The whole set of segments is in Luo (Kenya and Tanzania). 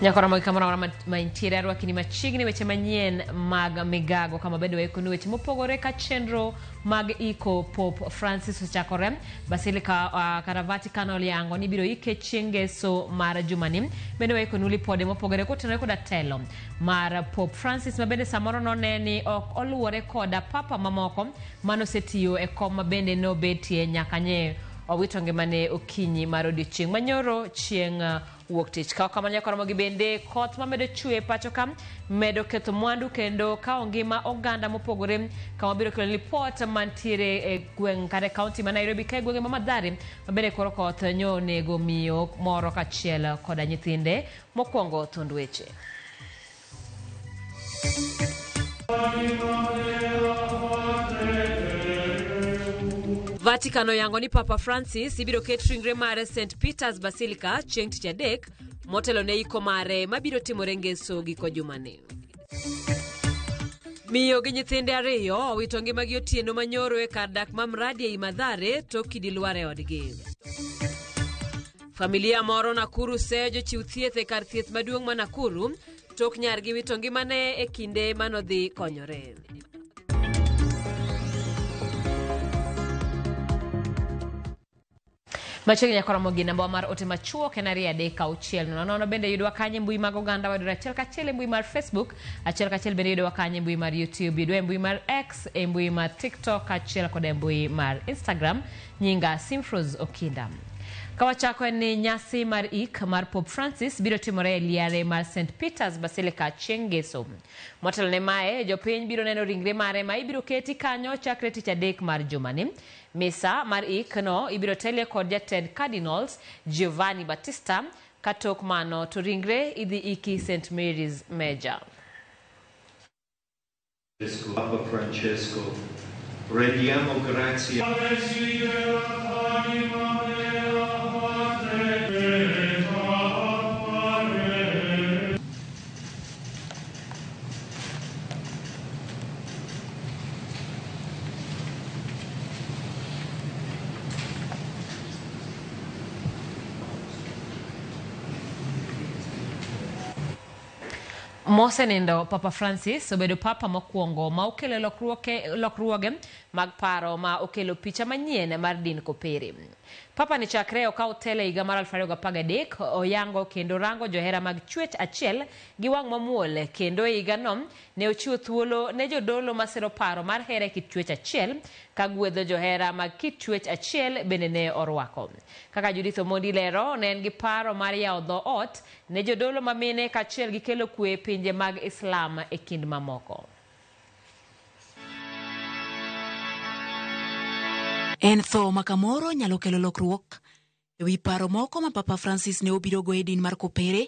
Nyakoromo gi kamoro amora ma intiere arwakini machiegni weche manyien mag migago kama bende waikonu weche mopogore ka chenro mag iko Pope Francis ochakore. Basilica kata Vatican oliango ni ibiro ike chieng' ngeso mar jumani. Bende waikonu lipode mopogore kotenore koda telo mar Pope Francis ma bende samoro none ni ok oluwore koda papa mamoko manosetiyo e kom ma bende nobetie nyaka nye owito ngimane okinyi mar odiochieng' manyoro chieng' wuok tich. Ka ok kamano nyaka gi bende koth mamedo chwe e pacho ka medo ketho mwandu kendo kawo ngima oganda mopogore kama biro kelo lipot mantiere e gweng' kata e kaunti ma Nairobi ka e gwenge ma Mathare ma bende koro koth nyo onego miyo moro kachiel koda nyithinde mokwongo thund weche. Vatican oyango ni Papa Francis ibiro ket ringre mare St Peter's Basilica chieng' tich adek motelo ne iko mare mabiro timore ngeso giko jumani. Miyo gi nyithinde ariyo owito ngimagi otieno manyoro e kar dak ma Mradi ei Mathare tok kidi lwar e odgi. Familia moro Nakuru seyo jochiw thieth e kar thieth maduong' ma Nakuru tok nyargi wito ngimane e kinde manodhi konyore. Machiegni nyaka romo gi namba mar ote machuok en 236 00. Bende yudwa kanyo e mbui mag oganda wayudore achiel kachiel e mbui mar Facebook, achiel kachiel bende yudwa kanyo e mbui mar YouTube, yudwa e mbui mar X, e mbui mar TikTok achiel kod e mbui mar Instagram. Nyinga Simfros Okinda. Kawachako en ni nyasi mar ik mar Pope Francis biro timore e liare mar St Peter's Basilica chieng' ngeso. Motelo ne mae, jopiny biro neno ringre mare ma ibiro keti kanyo chakre tich adek mar jumani. Misa mar ik no ibiro telie kod jatend Cardinals Giovanni Battista, ka tok mano to ringre idhi iki St Mary's Major. Papa Francesco, rendiamo grazie. Mosenindo Papa Francis obedo papa mokwongo ma okelo lokruoge mag paro ma okelo picha manyien mar din kopere. Papa ni chakre okaw telo e higa mar 2013 oyango kendo rango johera mag chwech achiel gi wang' mamuol kendo e higano ne ochiwo thuolo ne jodolo masiro paro mar hera e kit chwech achiel ka gwedho johera mag kit chwech achiel bende ne orwako. Kaka Judith Omondi lero, ne en gi paro mar yawo dho ot ne jodolo mamine kaachiel gi kelo kwe e pinje mag Islam e kind mamoko. En tho ma kamoro nyalo kelo lokruok e wi paro moko ma Papa Francis ne obirogo e din mar kopere,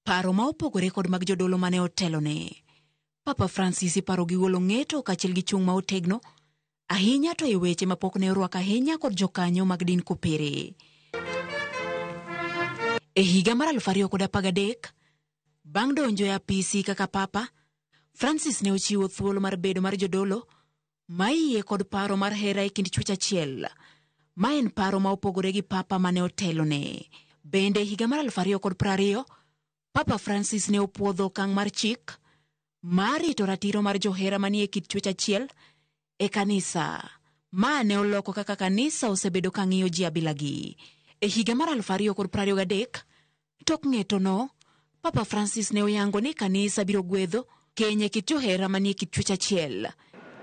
paro ma opogore kod mag jodolo mane otelone. Papa Francis iparo gi golo ng'eto kaachiel gi chung' ma otegno ahinya to e weche mapok ne orwak ahinya kod jokanyo mag din kopere. E higa mar 2013, bang' donjo e apisi kaka papa, Francis ne ochiwo thuolo mar bedo mar jodolo ma yie kod paro mar hera e kind chwech achiel. Ma en paro ma opogore gi papa mane otelone. Bende higa mar 2020, Papa Francis ne opuodho okang' mar chik mar rito ratiro mar johera manie kit chwech achiel e kanisa. Ma ne oloko kaka kanisa osebedo ka ng'iyo ji abilagi. E higa mar 2023, tok ng'etono, Papa Francis ne oyango ni kanisa biro gwedho keny e kit johera manie kit chwech achiel.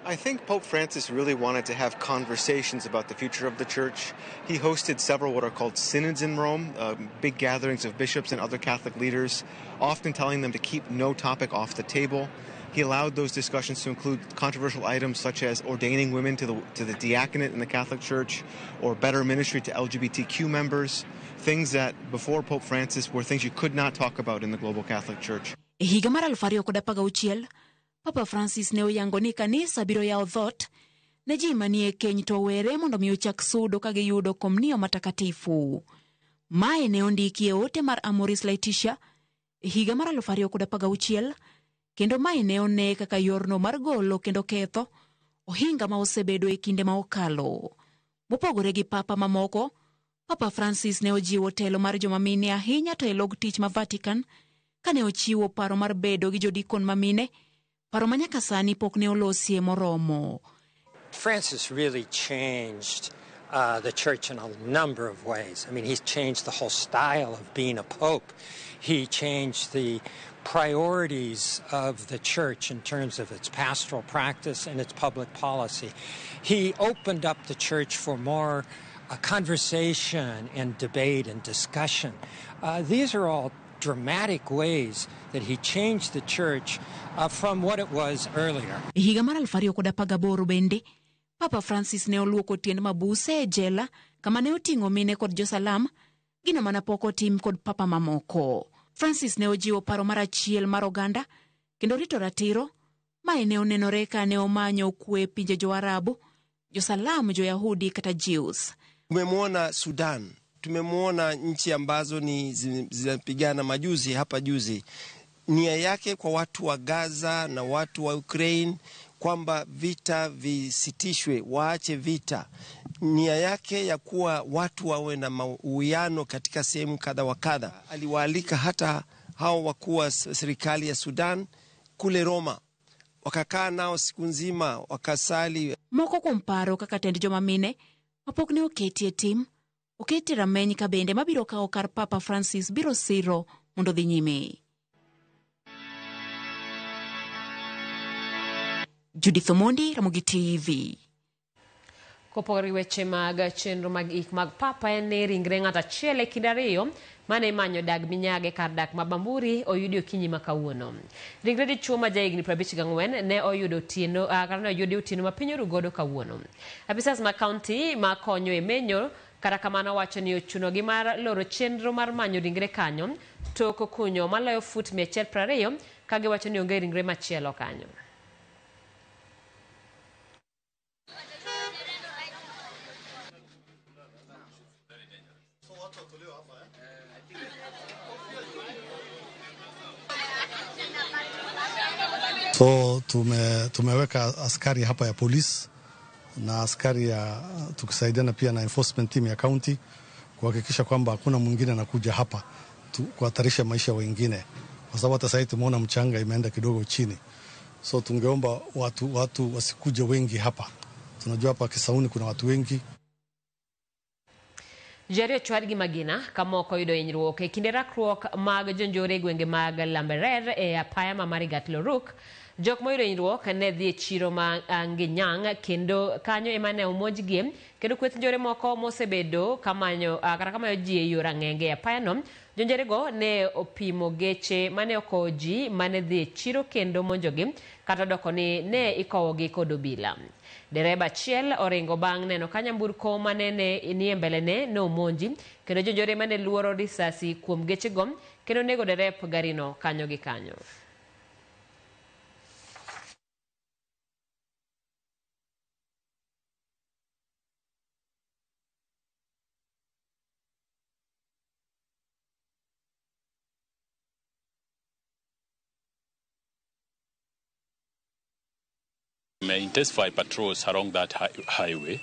I think Pope Francis really wanted to have conversations about the future of the church. He hosted several what are called synods in Rome, big gatherings of bishops and other Catholic leaders, often telling them to keep no topic off the table. He allowed those discussions to include controversial items such as ordaining women to the diaconate in the Catholic Church or better ministry to LGBTQ members, things that before Pope Francis were things you could not talk about in the global Catholic Church. E higa mar 2016, Papa Francis ne oyango ni kanisa biro yawo dhoot ne ji manie keny to owere mondo mi ochak sudo ka giyudo komunio matakatifu. Mae ne ondiki e ote mar Amoris Laetitia e higa mar 2016, kendo mae ne one kaka yorno mar golo kendo ketho ohinga ma osebedo e kinde ma okalo. Mopogore gi papa mamoko, Papa Francis ne ojiwo telo mar joma mine ahinya to e log tich ma Vatican. Kane ochiwo paro mar bedo gi jodikon mamine, paro ma nyaka sani pok ne olosie moromo. Francis really changed the church in a number of ways. I mean, he's changed the whole style of being a pope. He changed the priorities of the church in terms of its pastoral practice and its public policy. He opened up the church for more conversation and debate and discussion. These are all dramatic ways that he changed the church from what it was earlier. E higa mar 2018 bende, Papa Francis ne oluoko tiend mabuse e jela kama ne oting'o mine kod josalam, gino mana pok otim kod papa mamoko. Francis ne ojiwo paro mar achiel mar oganda kendo rito ratiro. Mae ne onenore ka ne omanyo kwe e pinje jo-Arabu, josalam, jo-Yahudi kata Jews. Tumemwona Sudan, tumemwona nchi ambazo ni zinapigana majuzi hapa juzi, nia yake kwa watu wa Gaza na watu wa Ukraine kwamba vita visitishwe, waache vita. Nia yake ya kuwa watu wawe na uwiano katika sehemu kadha wa kadha. Aliwaalika hata hao wakuu wa serikali ya Sudan kule Roma, wakakaa nao siku nzima, wakasali. Moko kuom paro kaka tend joma mine mapok ne oketi e tim, oketi rameny ka bende mabiro kawo kar Papa Francis biro siro mondo dhi nyime. Judith Omondi, Ramogi TV. Kopogore gi weche mag chenro mag ik mag papa en ni ringre ng'ato achiel e kind ariyo mane imanyo dag minyage kar dak ma Bamburi oyudi okinyi ma kawuono. Ringre dichuo ma jahigni 54 ne oyudo otieno kata ne oyudi otieno ma piny oru godo kawuono. Apisas ma kaunti ma konyo e menyo kata kamano wacho ni ochunogi mar loro chenro mar manyo ringre kanyo tok kunyo maloyo fut 120 ka giwacho ni onge ringre machielo kanyo. So tumeweka askari hapa ya polisi na askari ya tukisaidiana pia na enforcement team ya county kuhakikisha kwamba hakuna mwingine anakuja hapa kuhatarisha maisha wengine, kwa sababu hata sasa tumeona mchanga imeenda kidogo chini. So tungeomba watu wasikuje wengi hapa. Tunajua hapa Kisauni kuna watu wengi. Jari ochwad gi magina kamoko oyudo hinyruok e kinde rakruok mag jonjore e gwenge mag Lamberer e apaya ma Marigat Loruk. Jok moyudo hinyruok ne dhi e chiro ma Nginyang kendo kanyo ema ne omonjgie kendo kweth njore moko mosebedo kamanyo kata kamayo ji e yor ang'enge e apayano. Jonjorego ne opimo geche mane okowo ji mane dhi e chiro kendo monjogi kata doko ni ne ikowogi kod obila. Dereba achiel oringo bang' neno ka nyamburko mane nie mbelene ne omonji kendo jonjore mane luoro risasi kuom gechego kendo nego derep garino kanyo gi kanyo. Intensify patrols along that highway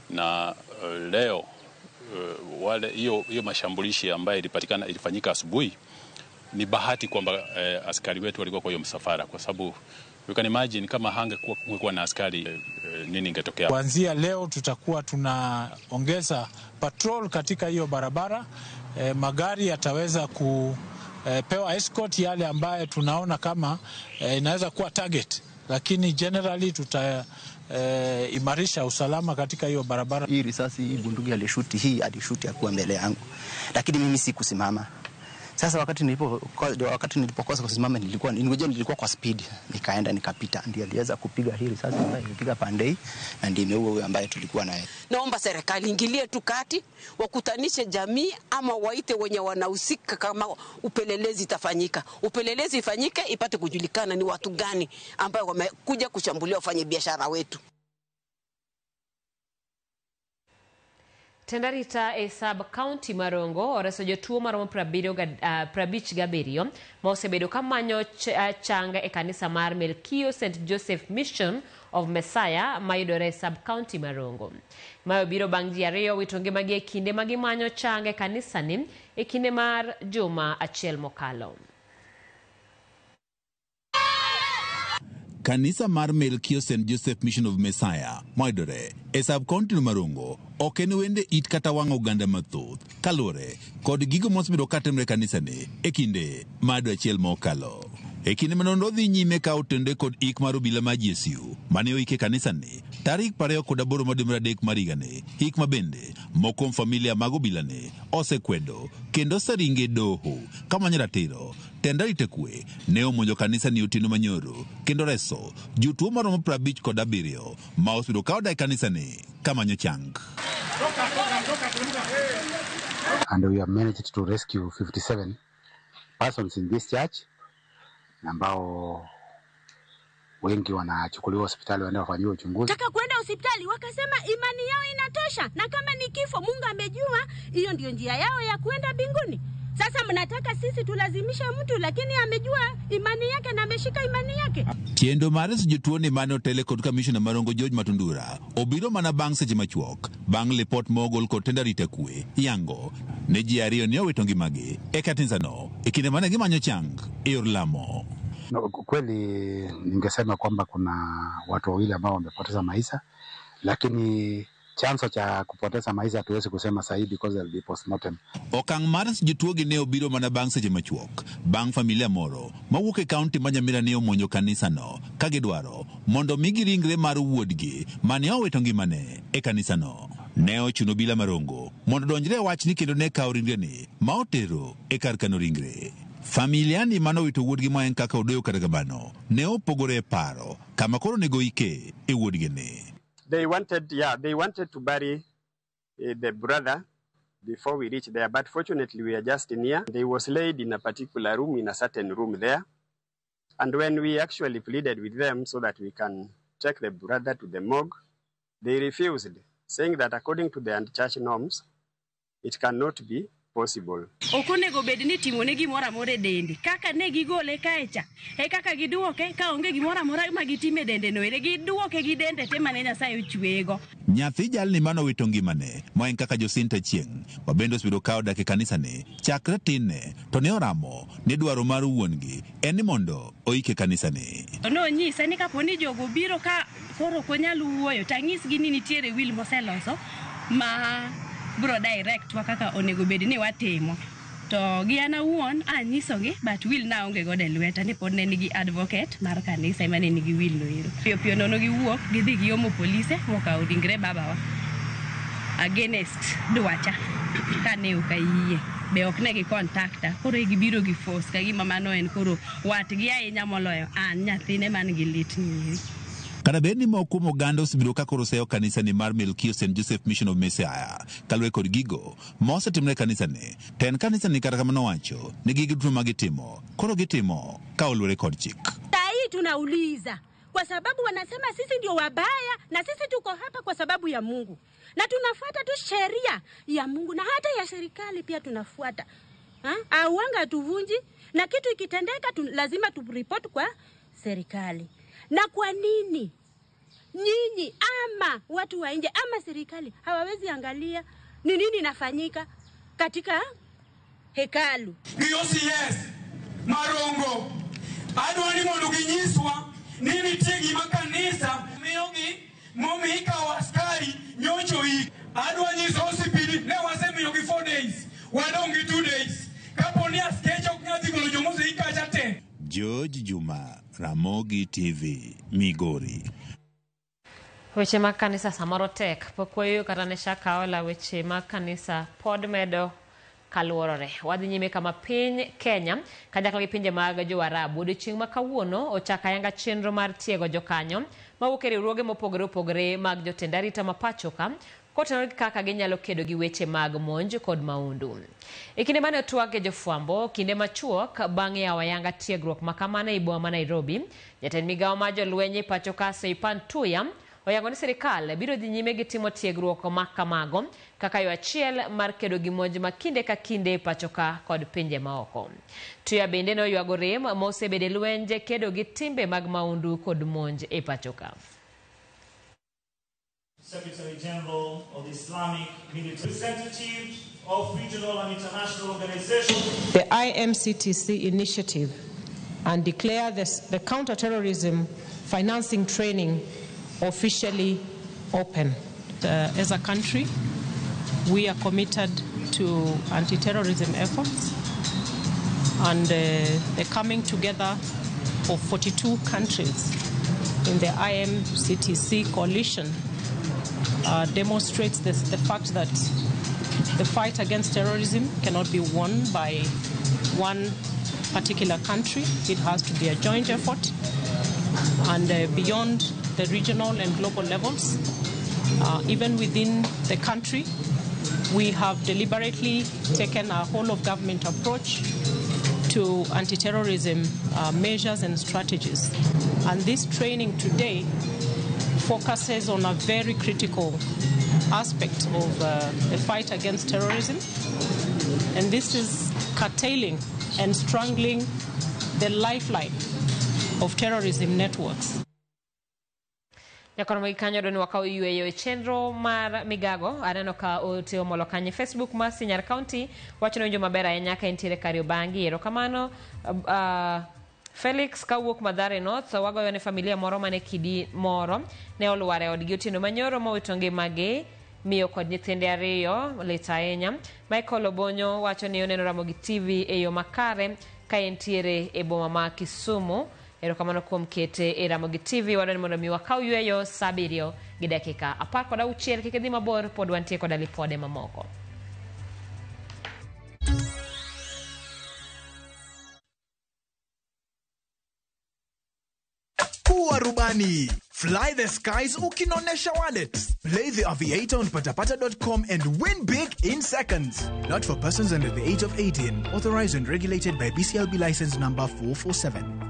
na leo wale hiyo mashambulishi ambayo ilipatikana ilifanyika asubuhi, ni bahati kwamba askari wetu walikuwa kwa hiyo msafara, kwa sababu you can imagine kama hangekuwa na askari nini ingetokea. Kuanzia leo tutakuwa tunaongeza patrol katika hiyo barabara. Magari yataweza kupewa escort yale ambaye tunaona kama inaweza kuwa target, lakini generally tuta imarisha usalama katika hiyo barabara. Hii risasi, hii bunduki alishuti, hii alishuti akuwa mbele yangu, lakini mimi sikusimama. Sasa wakati nilipokosa kusimama nilikuwa kwa speed, nikaenda nikapita, ndiye aliweza kupiga hii risasi ambayo ilipiga pande na ndiye imeua huyo ambaye tulikuwa naye. Naomba serikali ingilie tu kati, wakutanishe jamii ama waite wenye wanahusika, kama upelelezi itafanyika. Upelelezi ifanyike ipate kujulikana ni watu gani ambao wamekuja kushambulia wafanye biashara wetu. Tendarita e sub county Marongo oreso jotuo maromo 57 ma osebedo kamanyo chang e kanisa mar Melkio St Joseph Mission of Messiah mayudore e sub county Marongo. Mayo biro bang' ji ariyo wito ngimagi e kinde ma gimanyo chang e kanisani e kinde mar juma achiel mokalo. Kanisa mar Melkio St Joseph Mission of Messiah mayudore e sub-county no ma Rongo ok en wende it kata wang' oganda mathoth kaluwore kod gigo mosebedo katimre e kanisani e kinde mar dwe achiel mokalo. E kinde ma nonro dhi nyime ka otenore kod ik mar obila mar GSU mane oik e kanisani tarik 28 mar dwe mar adek mar higani, ik ma bende moko kuom familia mag obilani osekwedo kendo oseringo e doho kamanyo ratiro. Tend arita kwe ne omonjo kanisani otieno manyoro kendo reso jotuo maromo 57 ma osebedo ka odak e kanisani kamanyo chang. And we have managed to rescue 57 persons in this church ambao wengi wanachukuliwa hospitali waende wafanyiwe uchunguzi. Taka kwenda hospitali wakasema imani yao inatosha, na kama ni kifo Mungu amejua hiyo ndio njia yao ya kwenda mbinguni. Sasa mnataka sisi tulazimishe mtu, lakini amejua imani yake na ameshika imani yake. Tiendo mar reso jotuo ni mane otele kod kamishna marongo George Matundura obiro mana bang' seche machuok bang' lipot mogol kod tend arita kwe yango ne ji ariyo ne owito ngimagi e kanisano e kinde mane gimanyo chang e yor lamo. No, kweli ningesema kwamba kuna watu wawili ambao wamepoteza maisha, lakini chanzo cha kupoteza maisha hatuwezi kusema sahihi because there will be postmortem. Okang' mar jotuo gi ne obiro mana bang' seche machuok bang' familia moro mawuok e kaunti ma Nyamira ne omonjo kanisano ka gidwaro mondo migi ringre mar wuodgi mane owito ngimane e kanisano. Ne ochuno obila marongo mondo odonjre e wachni kendo ne kawo ringreni ma otero e kar kano ringre. Familia ni mane owito wuodgi ma en kaka Odoyo kata kamano ne opogore e paro kama koro onego ike e wuodgi ni. They wanted to bury the brother before we reached there, but fortunately we are just near. They was laid in a particular room, in a certain room there. And when we actually pleaded with them so that we can take the brother to the morgue, they refused, saying that according to the church norms, it cannot be possible. Ok onego bed ni timone gimoro amora e dende. Kaka ne gigole kae cha, e kaka giduoke ka onge gimoro amora ma gitime e dende no ere, giduoke gi dende te mane Nyasaye ochweyego. Nyathi jalni mane owito ngimane ma en kaka Josinta Chieng' ma bende osebedo ka odak e kanisani chakre tinne to ne oramo ni dwaro mar wuon-gi en ni mondo oike kanisani. Nonyisa ni kapo ni jogo biro ka koro ok onyal wuoyo to anyisgi ni nitiere will moseloso ma bro direct wa kaka onego bed ni watimo. To gi an awuon anyisogi, but will na onge godo e lweta ni pod ne nigi advocate mar kanisa ema ne nigi will no ero. Piyo piyo nono giwuok gidhi giomo polise mokawo ringre babawa against dwacha kane ok ayie. Be ok ne gi contacta, koro e gibiro gi force ka gima mano en koro watgi ahinya moloyo an nyathine man gi lit ni eri. Kata bed ni moko kuom oganda osebedo ka koro seyo kanisani mar Melkio St Joseph Mission of Messiah kaluwore kod gigo ma osetimore e kanisani, to en kanisani kata kamano owacho ni gigo duto ma gitimo koro gitimo ka oluwore kod chik. Saa tunauliza kwa sababu wanasema sisi ndio wabaya na sisi tuko hapa kwa sababu ya Mungu na tunafuata tu sheria ya Mungu na hata ya serikali pia tunafuata. Auanga hatuvunji, na kitu ikitendeka lazima turipoti kwa serikali. Na kwa nini nyinyi ama watu wa nje ama serikali hawawezi angalia ni nini inafanyika katika hekalu? OCS Marongo adwa ni mondo ginyiswa ni nitie gima kanisa miyogi momiyo ikawo askari nyocho ik. Adwa nyiso OCPD ne wasemiyogi 4 days, wadong' gi 2 days. Kapo ni askeche ok nyal dhi golo jomoseik kacha te. George Juma, Ramogi TV, Migori. Weche mag kanisa samoro tek, pok wayueyo kata ne Shakahola, weche mag kanisa pod medo kaluorore. Wadhi nyime kama piny Kenya kanyakla gi pinje mag jo-Arabu odiochieng' ma kawuono ochako ayanga chenro mar tiego jokanyo mawuok e riwruoge mopogore opogore mag jotend arita ma pacho ka kotenore gi kaka ginyalo kedo gi weche mag monj kod maundu. E kinde mane otwag e jofwambo kinde machuok bang' yawo ayanga tiegruok ma kamano e boma ma Nairobi, jatend migawo mar jolweny e pacho ka Seipan Tuya oyango ni sirikal biro dhi nyime gi timo tiegruok ma kamago kaka yo achiel mar kedo gi monj ma kinde ka kinde e pacho ka kod pinje maoko. Tuya bende noywago rem mosebedo e lwenje kedo gi timbe mag maundu kod monj e pacho ka. Secretary General of the Islamic Military, representative of regional and international organizations. The IMCTC initiative and declare the counterterrorism financing training officially open. As a country, we are committed to anti-terrorism efforts and the coming together of 42 countries in the IMCTC coalition demonstrates the fact that the fight against terrorism cannot be won by one particular country. It has to be a joint effort, and beyond the regional and global levels, even within the country, we have deliberately taken a whole of government approach to anti-terrorism measures and strategies. And this training today focuses on a very critical aspect of the fight against terrorism, and this is curtailing and strangling the lifeline of terrorism networks. Nyakono magi kanyo doni wakaw yueyo e chenro mar migago. Aneno ka ote omolo kanyo e Facebook mar Sinyar County wacho ni winjo maber ahinya ka entiere Kariobangi. Erokamano. Felix kawuok Mathare North wagoyo ne familia moro mane kidi moro ne olwar e odgi otieno manyoro mowito ngimagi, miyo kod nyithinde ariyo, lit ahinya. Michael Obonyo wacho ni oneno Ramogi TV e yo makare ka entiere e boma ma Kisumu. Erokamano kuom kete e Ramogi TV. Wadwani mondo mi wakaw yueyo saa 7:16. Kik idhi mabor, pod wantie koda lipode mamoko. Kuwa rubani. Fly the skies ukinonesha wallet. Play the Aviator on patapata.com and win big in seconds. Not for persons under the age of 18. Authorized and regulated by BCLB license number 447.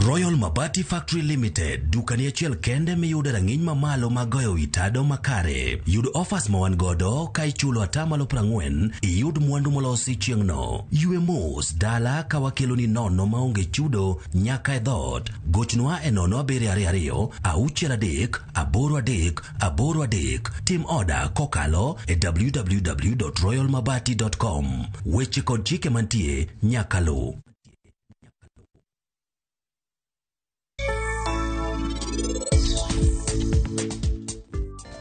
Royal Mabati Factory Limited, dukani achiel kende miyudo rang'iny mamalo mag goyo wi tado makare. Yud offers ma wan godo ka ichulo 40% iyud mwandu molosi chieng'no. Ywe mos dala ka wakeloni nono maonge chudo nyaka e dhoot. Gochnwa e 0722 63 83 83. Tim oda kokalo e www.royalmabati.com. Weche kod chike mantie nyaka luw.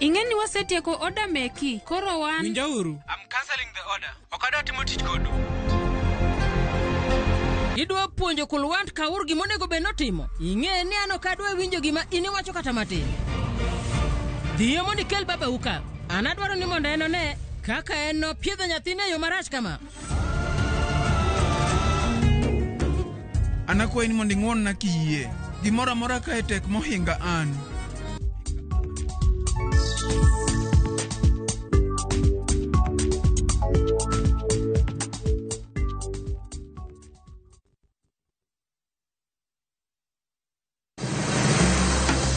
Ing'eni wasetieko oda meki, koro wan... Winjauru. I'm cancelling the order. Ok adwa timo tich kodu. Idwa puonjo Kulwant Kaur gima onego bed notimo. Ing'e ni an ok adwa winjo gima in iwacho kata matin. Dhiyo mondo ikel babau ka. An adwaro ni mondo en one kaka en nopiedho nyathine e yo marach kama. An akwayi ni mondo ing'won-na kiyie. Gimoro amora kae tek mohinga an.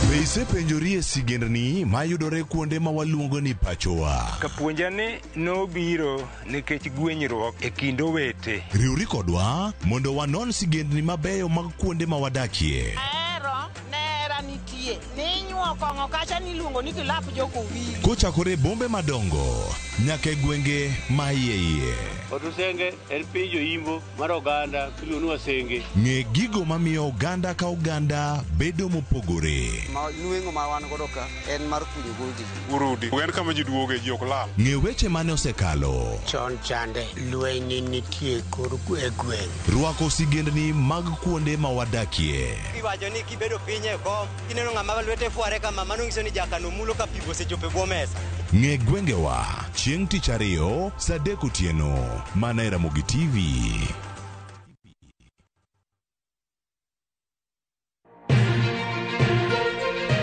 Be isepenjori e sigendni mayudore kuonde ma waluongo ni pachowa? Kapuonja ni nobiro nikech gwenyruok e kind owete. Riwri kodwa mondo wanon sigendni mabeyo mag kuonde ma wadakie. Ahero nera nitie ninyuo kong'o kacha niluongo ni kilap jokowili. Kochakore e bombe madongo nyaka e gwenge ma iye iye. Otusenge en piny joimbo mar oganda miluongo ni Wasenge. Ng'e gigo mamiyo oganda ka oganda bedo mopogore. Ma nweng'o ma wan godo ka en mar kunyo goldi. Urudi. En kama ji duoge ji ok lal. Ng'e weche mane osekalo. Chon chande lweny nitie kor e gweng'. Rwako sigendni mag kuonde ma wadakie. Iwacho ni kibedo piny e kom, kineno ng'ama lwete fware kama, mano nyiso ni jakano mulo ka pi osechopo e bwo mesa. Ng'e gwengewa chieng' tich ariyo saa 3 otieno mana e Ramogi TV.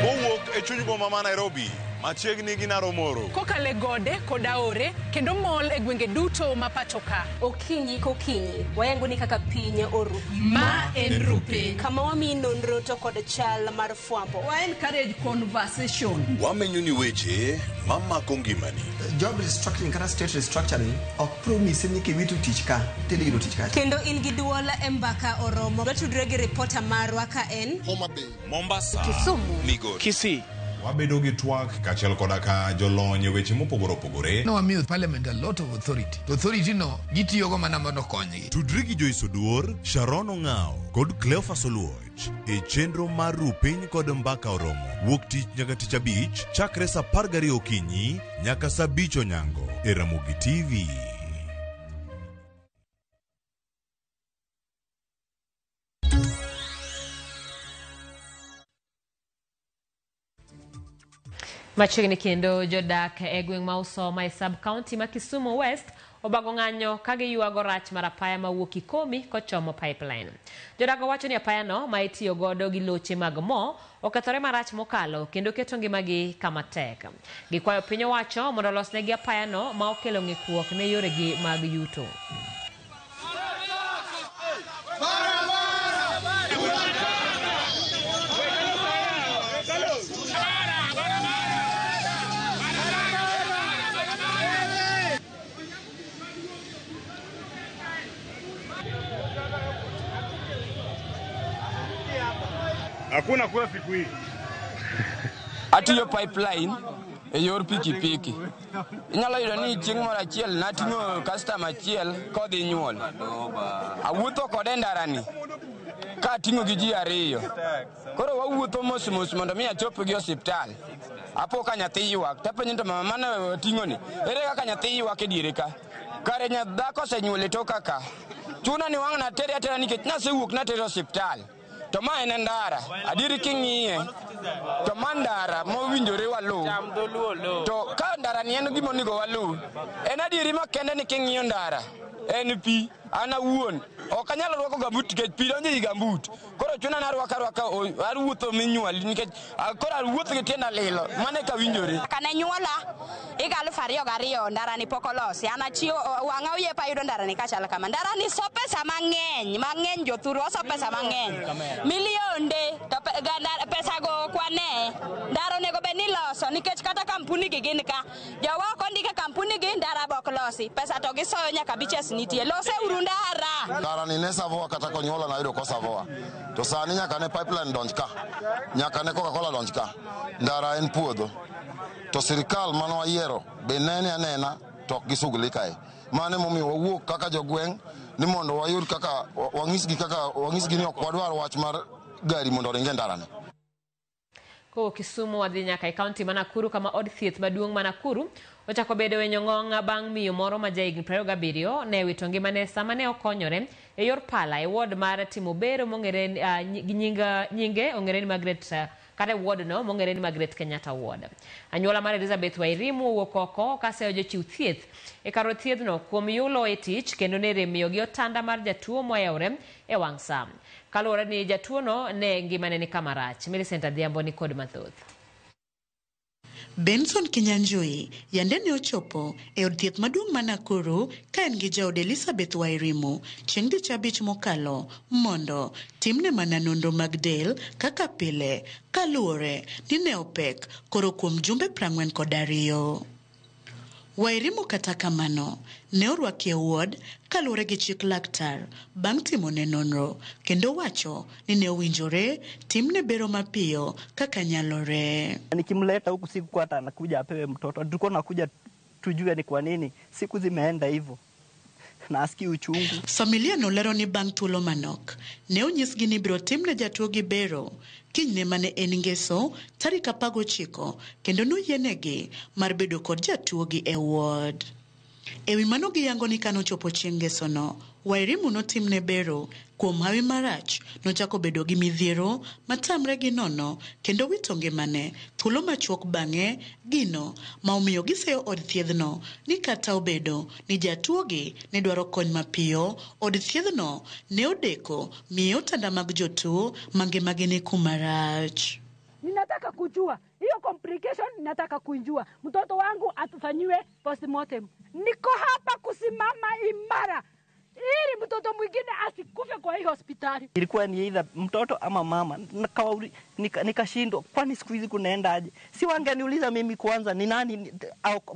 Kowuok e chuny boma ma Nairobi, machiegni gi Naromoro. Kokalo e gode kod aore kendo mol e gwenge duto ma pacho ka. Okinyi kokinyi, wayango ni kaka piny oru. Ma en Rupiny. Kama wamiyi nonro to kod chal mar fwambo. Wa encourage conversation. Wamenyo ni weche mamako ngimani. Job restructuring kata state restructuring ok promise ni kiwito tich ka tidhi yudo tich kacha. Kendo in gi duol e mbaka oromo. Watudre gi ripota marwa ka en Homa Bay, Mombasa, Kisumu, Migori, Kisii, Wabedo gi twak kaachiel koda ka jolony e weche mopogore opogore. Nowamiyo parliament a lot of authority. To authority no gitiyogo mana mondo okonygi. Tudri gi Joyce Oduor, Sharon Ong'ao kod Cleophas Oluoch e chenro mar Ru Piny kod Mbaka Oromo wuok tich nyaka tich abich chakre saa 12 okinyi nyaka saa 5 onyango e Ramogi TV. Machiegni kendo jodak e gweng' ma Usoma e sub county ma Kisumu West obago ng'anyo ka giywago rach mar apaya mawuok Kikomi kochomo pipeline. Jodak wacho ni apayano ma itiyo godo gi loche mag mo okethore marach mokalo kendo keto ngimagi kama tek. Gikwayo piny owacho mondo olosnegi apayano ma okelo ng'ikruok ne yoregi mag yuto. Hakuna kura siku hii. Atiyo pipeline e yor pikipiki. Inyalo yudo ni chieng' moro achiel nating'o customer achiel kodhi nyuol. Awuotho kode e ndarani ka ating'o gi ji ariyo. Koro wawuotho mos mos mondo mi achop gi osiptal. Apo ka nyathi ywak, tapenjo to mama mane wating'o ni, ere kaka nyathi ywak e diere ka? Kare dhako osenyuol e toka ka. Chuna ni wang' natere atera nikech nasewuok natere osiptal. To ma en ndara, adieri king'iye, to ma ndara mowinjore waluw. To ka ndara ni en gima onego waluw, en adieri makende ni king'iyo ndara, en pi, an awuon, ok anyal rwako gambut nikech pi donjo ei gambut. Koro chuna ni arwako arwaka, awuotho minywali nikech koro awuotho gi tienda lilo, mano eka winjore. Kane nyuola higa 2002 ndara ni pok olosi. An achiewo wang'a oyiepo ayudo ndara ni kachal kama. Ndara ni so pesa mang'eny, mang'eny jothuru oso pesa mang'eny. Milionde to pesa go ok wane. Ndara onego bed ni iloso nikech kata kampuni gi gin ka. Jowa ok ondike kampuni gi ndara be ok losi. Pesa to gisoyo nyaka beaches nitie. Lose uru ndara. Ndara ni ne Savoa kata konyuola nayudo ko Savoa. To sani nyaka ne pipeline donj ka. Nyaka ne Coca-Cola donj ka. Ndara en puodho. To sirikal mane wayiero be nene anena to ok gisugli kae. Mano emomiyo wawuok kaka jogweng' ni mondo wayud kaka wang'isgi kaka wang'isgi ni ok wadwar wach mar gari mondo oring e ndarani. Kowuok Kisumu wadhi nyaka e kaunti ma Nakuru kama od thieth maduong' ma Nakuru ochako bedo e nyong'ong' bang' miyo moro ma jahigni 27 ne wito ngimane sama ne okonyore e yor pala e ward mar timo bero mong'ere gi nyinge ong'ere ni Margaret kata e ward no mong'ere ni Margaret Kenyatta Ward. Anyuola mar Elizabeth Wairimu owuok oko kaseyo jochiw thieth e kar thiethno kuom yulo e tich kendo ne rem miyogi otanda mar jatuo moyawre e wang' sa. Kaluwore ni jatuono ne ngimane ni kama rach. Millicent Adhiambo ni kod mathoth. Benson Kinyanjui yande ne ochopo e od thieth maduong' ma Nakuru ka en gi jaode Elizabeth Wairimu chieng' tich abich mokalo mondo timne mana nonro mag del kaka pile kaluwore ni ne opek koro kuom jumbe 42. Wairimu kata kamano ne orwaki e ward kaluwore gi chik laktar bang' timone nonro kendo wacho ni ne owinjore timne bero mapiyo kaka nyalore. Nikimleta huku siku hata anakuja apewe mtoto, tulikuwa nakuja tujue ni kwa nini siku zimeenda hivyo na asikii uchungu. Familia nolero ni bang' thuolo manok ne onyisgi ni ibiro timne jatuo gi bero kinyne mane en ngeso tarik 19 kendo noyienegi mar bedo kod jatuo gi e ward. Ewi mano giyango ni kanochopo chieng' ngesono, Wairimu notimne bero kuom hawi marach nochako bedo gi midhiero matamre gi nono kendo wito ngimane thuolo machuok bang'e gino ma omiyo giseyo od thiethno ni kata obedo ni jatuogi ne dwaro kony mapiyo, od thiethno ne odeko miye otanda mag jotuo mangimagi ni kuma rach. Ninataka kujua hiyo complication, ninataka kuijua. Mtoto wangu atufanyiwe postmortem. Niko hapa kusimama imara ili mtoto mwingine asikufe kwa hii hospitali. Ilikuwa ni either mtoto ama mama. Nikashindwa, kwani siku hizi kunaenda aje? Si wangeniuliza mimi kwanza ni nani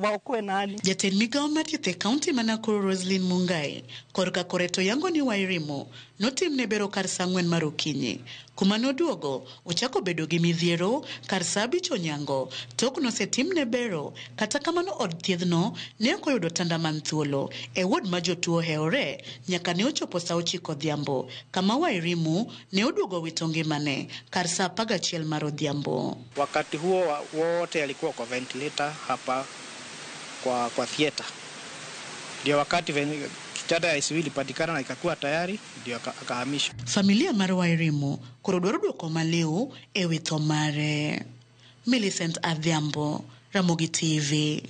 waokoe nani? Jatend migao mar thieth e kaunti ma Nakuru Roslyn Mungai korka koreto yango ni Wairimu notimne bero kar saa 4 mar okinyi. Kuma noduogo ochako bedo gi midhiero kar saa 5 onyango tok nosetimne bero, kata kamano od thiethno ne ok oyudo tanda man thuolo e ward ma jotuo heore nyaka ne ochopo saa 9 odhiambo kama Wairimu ne oduogo wito ngimane kar saa 11 mar odhiambo. Wakati huo wote alikuwa kwa ventilator hapa kwa theater. Ndio wakati kitanda ya ICU ilipatikana na ikakuwa tayari, ndio akahamishwa. Familia mar Wairimu koro dwaro duoko maliw e wi tho mare. Millicent Adhiambo, Ramogi TV.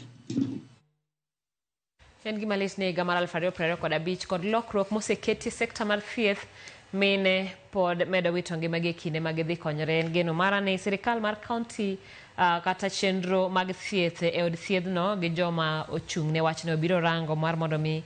En gima lit ni higa mar 2025 kod lokruok moseketi e sekta mar thieth, mine pod medo wito ngimagi e kinde ma gidhi konyore. En geno mara ni sirikal mar kaunti kata chenro mag thieth e od thiedhno gi joma ochung' ne wachno biro rango mar mondo mi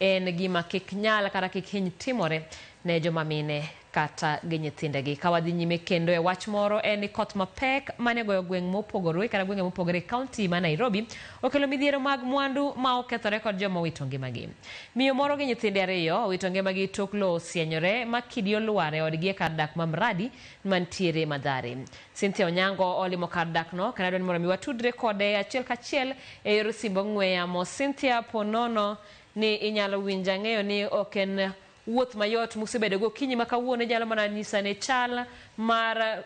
en gima kik nyal kata kik hiny timore ne joma mine kata gi nyithindegi. Ka wadhi nyime kendo e wach moro, en ni koth mapek mane goyo gweng' mopogore kata gwenge mopogore e kaunti ma Nairobi okelo midhiero mag mwandu ma okethore kod joma owito ngimagi. Miyo moro gi nyithinde 2 owito ngimagi tok lowo osienyore ma kidi olwar e odgi e kar dak ma Mradi mantiere Mathare. Cynthia Onyango olimo kar dakno kendo adwaro ni mondo mi watudre kode achiel kachiel e yor simb ong'we yamo. Cynthia, ponono ni inyalo winja, ng'eyo ni ok en wuoth mayot musebedo go okinyi ma kawuono, inyalo mana nyisa ne chal mar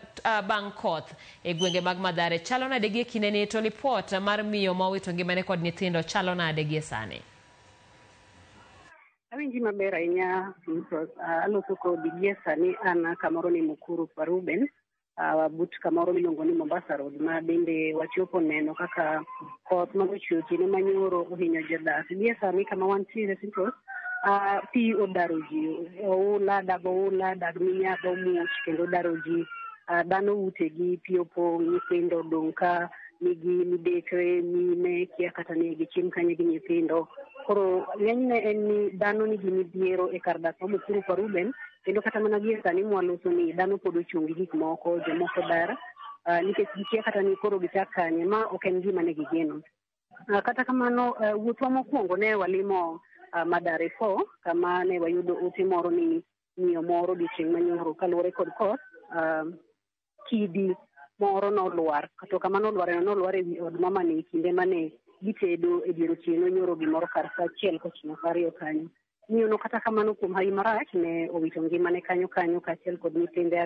bang' koth e gwenge mag Mathare chalo nade gi e kinde ni, to lipot mar miyo ma owito ngimane kod nyithindo chalo nade gi e sani? Awinji maber ahinya, aloso kodi gie sani an kamoro ni Mukuru kwa Ruben, but kamoro miluongo ni Mombasa Road, ma bende wachopo neno kaka koth manochwe otieno manyoro ohinyo jodak. Gie sani kama wantiere Simprose, pi odaro ji, oula, dag oula, dag minyaga omuoch kendo odaro ji. Dhano utegi pi opong', nyithindo odong' ka nigi midekre, mine kia kata ni gichiem kanye gi nyithindo. Koro ng'enyne en ni dhano nigi midhiero e kar dak ma Mukuru kwa Ruben, kendo kata mana gie sani mwaloso ni dhano pod ochung' gi gik moko, jomoko dar nikech gikia kata ni koro gichak kanye, ma ok en gima ne gigeno. Kata kamano, wuothwa mokwongo ne walimo Mathare 4 kama ne wayudo ote moro ni miyo moro odiochieng' manyoro kaluwore kod koth, kidi moro nolwar, to kama nolwareno nolwar e wi od mamani kinde mane gitedo e dier otieno nyoro gimoro kar saa 1 kochimo saa 2 kanyo. Miyono kata kamano kuom hawi marach ne owito ngimane kanyo kanyo kaachiel kod nyithinde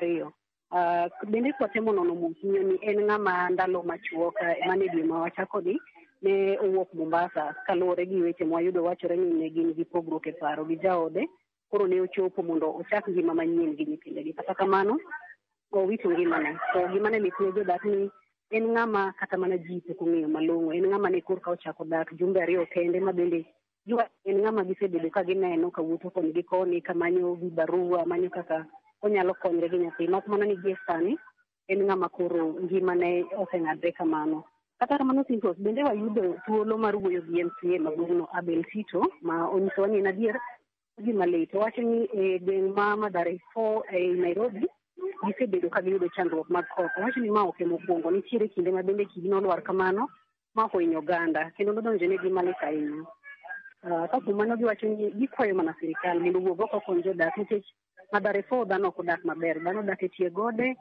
2. Bende kwatemo nono mos miyo ni en ng'ama ndalo machuok mane dwe ma wachakoni ne owuok Mombasa kaluwore gi weche mwayudo wachore ni ne gin gi pogruok e paro gi jaode, koro ne ochopo mondo ochak ngima manyien gi nyithindegi. Kata kamano owito ngimane. To gima ne lit ne jodak ni en ng'ama kata mana ji pok ong'eyo malong'o, en ng'ama ne korka ochako dak jumbe 2 kende, ma bende en ng'ama gisebedo ka gineno kawuotho koni gi koni, kamanyo vibarua, manyo kaka onyalo konyre gi nyathi. Mak mana ni gie sani en ng'ama koro ngimane oseng'adre kamano. Kata kamano Simprose, bende wayudo thuolo mar wuoyo gi MCA ma gweng'no Abel Tito, ma onyisowa ni en adier gima lit. Owacho ni e gweng' ma Mathare 4 e Nairobi gisebedo ka giyudo chandruok mag koth. Owacho ni ma ok e mokwongo, nitiere kinde ma bende kidi nolwar kamano ma ohinyo oganda kendo nodonjo negi malit ahinya. Ka kuom mano giwacho ni gikwayo mana sirikal mondo owuog oko okony jodak, nikech Mathare 4 dhano ok odak maber, dhano odak e tie gode,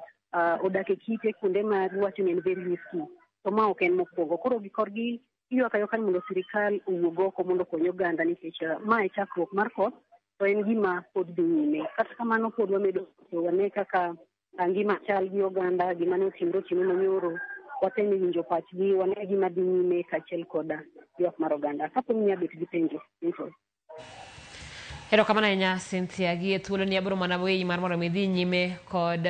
odak e kite kuonde ma giwacho ni en very risky, to ma ok en mokwongo. Koro korgi ywak aywaka ni mondo sirikal owuog oko mondo okony oganda, nikech ma e chakruok mar koth to en gima pod dhi nyime. Kata kamano pod wamedo wane kaka ngima chal gi oganda, gima ne otimore otieno manyoro, watemo winjo pachgi, wane gima dhi nyime kaachiel koda ywak mar oganda. Kapo ni nyabet gi penjo, Info. Erokamano ahinya Cynthia, gi e thuolo ni abiro mana weyi mar mondo mi idhi nyime kod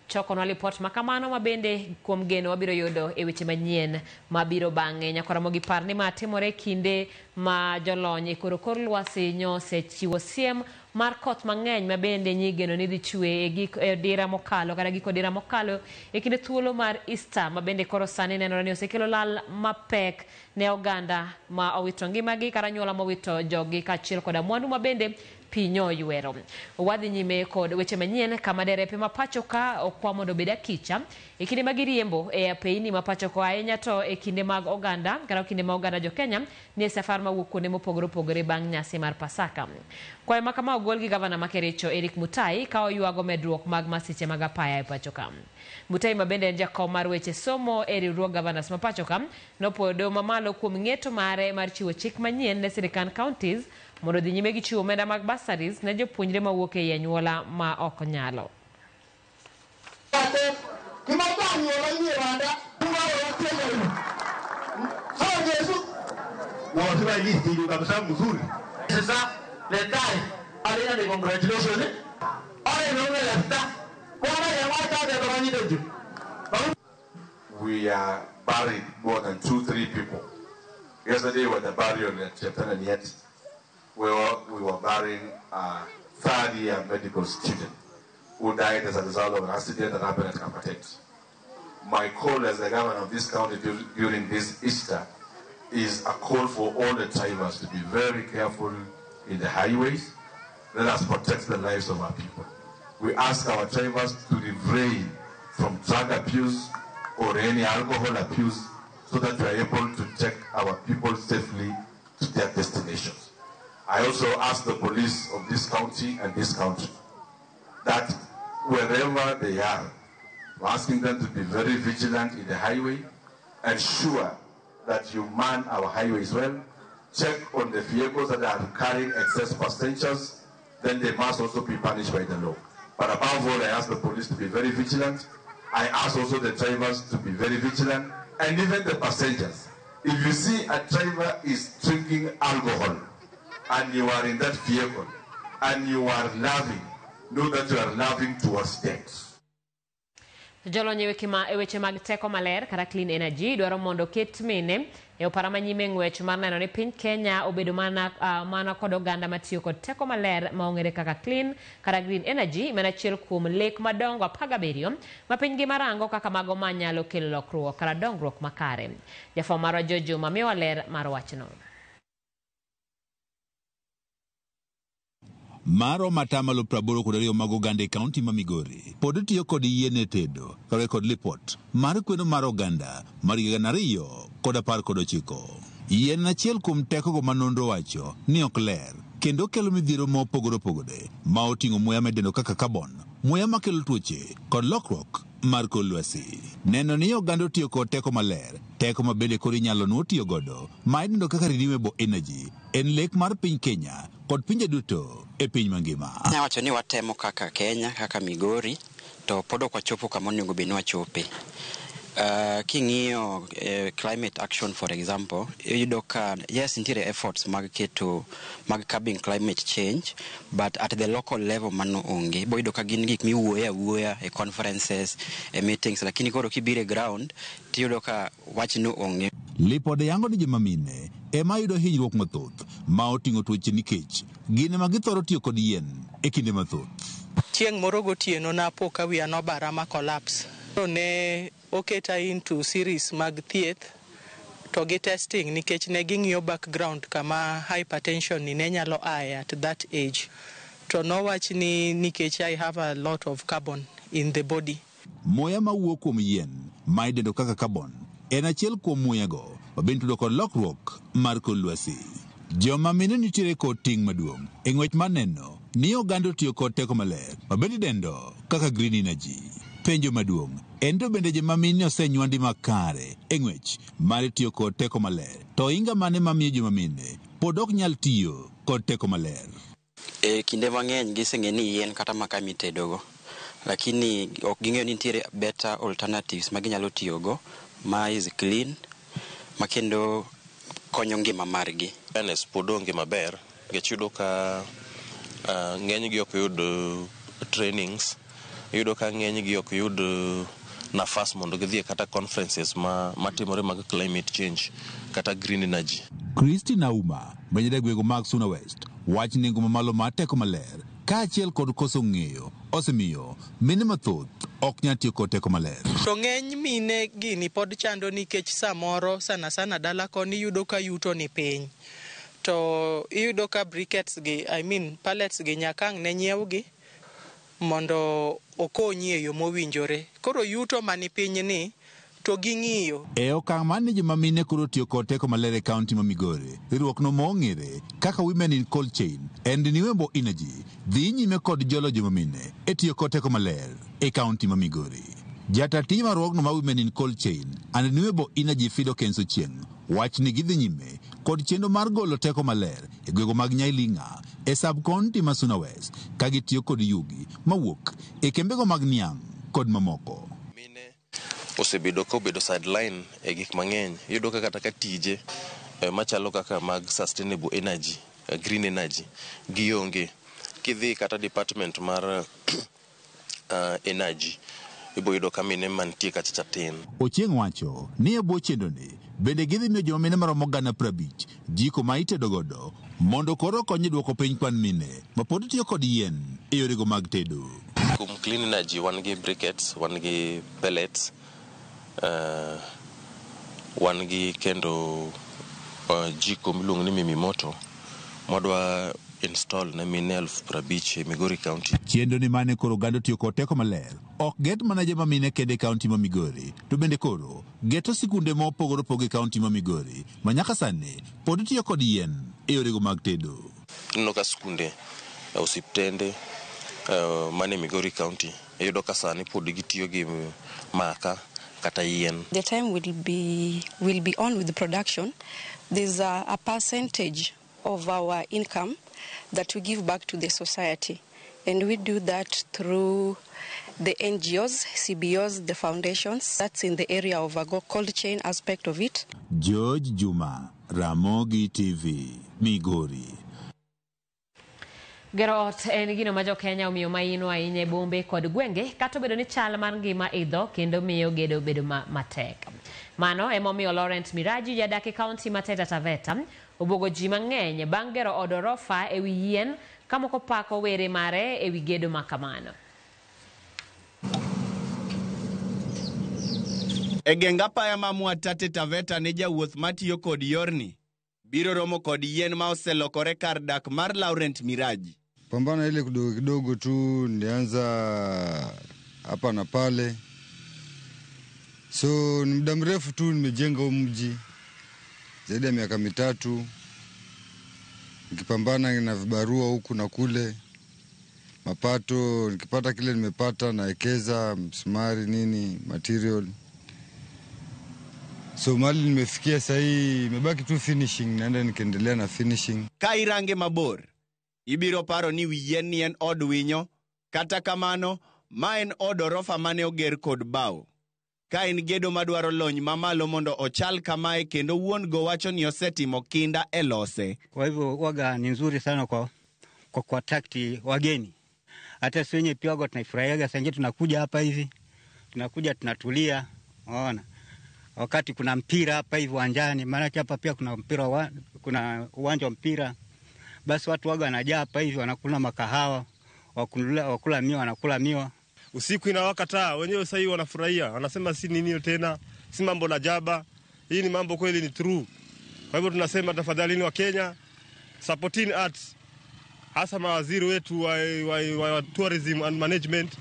chokonwa lipot ma kamano ma bende kuom geno wabiro yudo e weche manyien mabiro bang'e. Nyaka Ramogi par ni ma timore kinde ma jolony e koro kor lwasi nyosechiwo siem mar koth mang'eny ma bende nyigeno ni dhi chwe e gik e dira mokalo kata giko dira mokalo e kinde thuolo mar Easter ma bende koro sani nenore ni osekelo lal mapek ne oganda ma owito ngimagi kata anyuola mowito joggi kaachiel koda mwandu ma bende pi nyoywero. Wadhi nyime kod weche manyien kama derepe ma pacho ka okwa mondo obed akicha e kinde ma giriembo e apeyni ma pacho ka ahinya to e kinde mag oganda kata kinde ma oganda jo Kenya ni e safar mawuok kuonde mopogore opogore bang' nyasi mar Pasaka. Kwayo ma kama ogol gi gavana ma Kericho Eric Mutai ka oywago medruok mag masiche mag apaya e pacho ka. Mutai ma bende en jakom mar weche somo e riwruog gavanas ma pacho ka nopuoyo doho mamalo kuom ng'eto mare mar chiwo chik manyien ne sirikand counties mondo odhi nyime gi chiwo omenda mag bursaries ne jopuonjre mawuok ei anyuola ma ok nyalo. We are buried more than 2-3 people. Yesterday was the burial at Cheptalanyet, where we were burying a third-year medical student who died as a result of an accident that happened at Kapatet. My call as the governor of this county during this Easter is a call for all the drivers to be very careful in the highways. Let us protect the lives of our people. We ask our drivers to refrain from drug abuse or any alcohol abuse so that we are able to take our people safely to their destinations. I also ask the police of this county and this country that wherever they are, we're asking them to be very vigilant in the highway, ensure that you man our highways well, check on the vehicles that are carrying excess passengers, then they must also be punished by the law. But above all, I ask the police to be very vigilant. I ask also the drivers to be very vigilant, and even the passengers. If you see a driver is drinking alcohol, and you are in that vehicle, and you are laughing, know that you are laughing towards death. Jolony e weche mag teko maler kata clean energy dwaro mondo ket mine e opara manyime ng'wech mar neno ni piny Kenya obedo mana kod oganda matiyo kod teko maler ma ong'ere kaka clean kata green energy mana achiel kuom lek madongo 17 ma piny ngima rango kaka mago manyalo kelo lokruok kata dongruok makare. Jafwambo marwa George Juma miyowa ler mar wachno. Maro matamalo 82 mag oganda e kaunti ma Migori pod tiyo kod yien e tedo kaluwore kod lipot mar kweno mar oganda mar higa 2019. Yien en achiel kuom tekogo ma nonro wacho ni ok ler kendo kelo midhiero mopogore opogore ma oting'o muya midendo kaka carbon, muya makelo tuoche kod lokruok mar kor lwasi. Neno ni oganda otiyo kod teko maler, teko ma bende koro inyalo nuo tiyo godo ma idendo kaka renewable energy, en lek mar piny Kenya kod pinje duto e piny mangima. Anya wacho ni watemo kaka Kenya, kaka Migori, to pod ok wachopo kama onego bed ni wachope. King'iyo climate action for example, iyudo ka yes nitiere efforts mag keto mag curbing climate change, but at the local level mano onge. Ibo yudo ka gin gik miwuoye awuoya e conferences, e meetings, lakini koro kibiro e ground tiyudo ka wachno onge. Lipode yango ni joma mine ema yudo hinyruok mathoth ma oting'o tuoche nikech gin ema githoro tiyo kod yien e kinde mathoth. Chieng' moro gotieno napo ka wiya nobara ma collapse. To ne oketa into series mag thieth to gi testing nikech ne ging'iyo background kama hypertension ni ne nyalo aye at that age. To nowach ni nikech I have a lot of carbon in the body. Muya mawuok kuom yien ma idendo kaka carbon en achiel kuom muyago ma bende tudo kod lokruok mar kor lwasi. Joma mine nitiere kod ting' maduong' e ng'wech mar neno ni oganda otiyo kod teko maler ma bende idendo kaka green energy. Penjo maduong' en to bende joma mine osenywandi makare e ng'wech mar tiyo kod teko maler, to inga mane mamiyo joma mine pod ok nyal tiyo kod teko maler? E kinde mang'eny giseng'e ni yien kata makaa mitedogo, lakini ok ging'eyo ni nitiere better alternatives ma ginyalo tiyogo ma is clean ma kendo konyo ngima margi. Awareness pod onge maber nikech iyudo ka ng'enygi ok yud trainings, iyudo ka ng'enygi ok yud nafas mondo gidhi e kata conferences matimore mag climate change kata green energy. Christine Auma ma jadagwego mag Suna West wach nengo mamalo mar teko maler kaachiel kod koso ng'eyo osemiyo mine mathoth ok nyal tiyo kod teko maler. To ng'eny mine gini pod chando nikech samoro sana sana dala koni yudo ka yuto ni piny. To iyudo ka briquettes gi, I mean pellets gi nyaka ang' ne nyiewgi mondo okonyi e yo mowinjore. Koro yuto mani piny ni to ging'iyo. E okang' mar ni joma mine koro tiyo kod teko maler e kaunti ma Migori, riwruok no mong'ere kaka Women in Cold Chain and Renewable Energy dhi nyime kod jolo joma mine e tiyo kod teko maler e kaunti ma Migori. Jata tij mar riwruogno mar Women in Cold Chain and Renewable Energy Fido Kenso Chieng' wach ni gidhi nyime kod chenro mar golo teko maler e gwenge mag Nyailinga e sub county ma Suna West ka gitiyo kod yugi mawuok e kembego mag niang' kod mamoko. Osebedo ka obedo sideline e gik mang'eny. Iyudo ka kata ka tije machalo kaka mag sustainable energy, green energy, gionge. Kidhi kata department mar energy, ibo yudo ka mine mantie kacha cha tin. Ochieng' wacho ni e bwo chenroni bende gidhi miyo joma mine maromo 50,000 jiko ma itedo godo mondo koro okony e duoko piny kwan mine ma pod tiyo kod yien e yorego mag tedo. Kuom clean energy wan gi briquettes, wan gi pellets, wan gi kendo jiko miluongo ni Mimi Moto mwadwa install ne mine 50,000 e Migori County. Chenro ni mane koro oganda otiyo kod teko maler ok get mana joma mine kende e kaunti ma Migori to bende koro geto sikunde ma opogore opogore e kaunti ma Migori ma nyaka sani pod tiyo kod yien e yorego mag tedo. Ineno ka skunde, osiptende mane Migori County iyudo ka sani pod gitiyo gi maka kata yien. The time will be on with the production. There's a percentage of our income that we give back to the society. And we do that through the NGOs, CBOs, the foundations. That's in the area of a cold chain aspect of it. George Juma, Ramogi TV, Migori. Gero ot en gino ma jo-Kenya omiyo maino ahinya e bombe kod gwenge kata obedo ni chal mar ngima idho kendo miyo gedo bedo matek. Mano emomiyo Laurent Miraji jadak e kaunti ma Taita Taveta obwogo ji mang'eny bang' gero od orofa ewi yien ka moko pako were mare ewi gedo ma kamano. E geng apaya ma Mwatate Taveta ne jawuoth matiyo kod yorni biro romo kod yien ma oselokore kar dak mar Laurent Miraji. Pambana ile kidogo kidogo tu nilianza hapa na pale. So ni muda mrefu tu nimejenga huu mji zaidi ya miaka 3 nikipambana na vibarua huku na kule, mapato nikipata kile nimepata naekeza msumari nini material. So mali nimefikia sahi imebaki tu finishing, naenda nikiendelea na finishing. Ka irange mabor ibiro paro ni wi yien ni en od winyo, kata kamano ma en od orofa mane oger kod bao. Ka en gedo madwaro lony mamalo mondo ochal kamae kendo wuon go wacho ni osetimo kinda e lose. Kwa hivyo waga ni nzuri sana kwa kuattract wageni. Hata sisi wenyewe pia waga tunaifurahiaga, saa ingine tunakuja hapa hivi, tunakuja tunatulia, unaona. Wakati kuna mpira hapa hivi uwanjani, maana hapa pia kuna mpira, kuna uwanja wa mpira. Basi watu waga wanajaa hapa hivi, wanakula makahawa, wakula miwa, wanakula miwa. Usiku inawaka taa, wenyewe sasa hivi wanafurahia, wanasema si nini tena, si mambo na jaba. Hii ni mambo kweli ni true. Kwa hivyo tunasema tafadhalini wa Kenya, supporting arts, hasa mawaziri wetu wa tourism and management,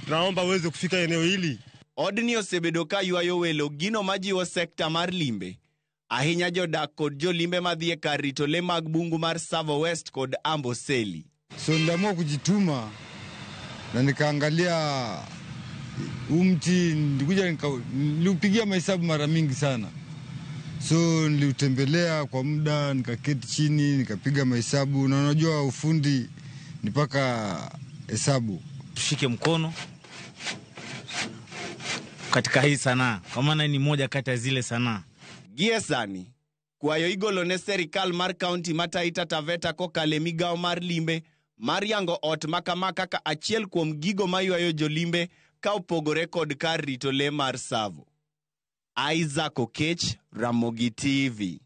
tunaomba uweze kufika eneo hili. Odni osebedo ka ywayo welo gino majiwo sekta mar limbe. Ahinya jodak kod jolimbe madhi e kar rito le mag bungu mar Tsavo West kod Amboseli. So niliamua kujituma na nikaangalia huu mti, nilikuja niliupigia mahesabu mara mingi sana. So niliutembelea kwa muda, nikaketi chini, nikapiga mahesabu, na unajua ufundi ni paka hesabu. Tushike mkono katika hii sanaa, kwa maana ni moja kati ya zile sanaa. Gie sani, kwayo igolo ne serikal mar kaunti ma Taita Taveta kokalo e migawo mar limbe mar yango ot makama kaka achiel kuom gigo maywayo jolimbe ka opogore kod kar rito le mar Tsavo. Isaac Okech, Ramogi TV.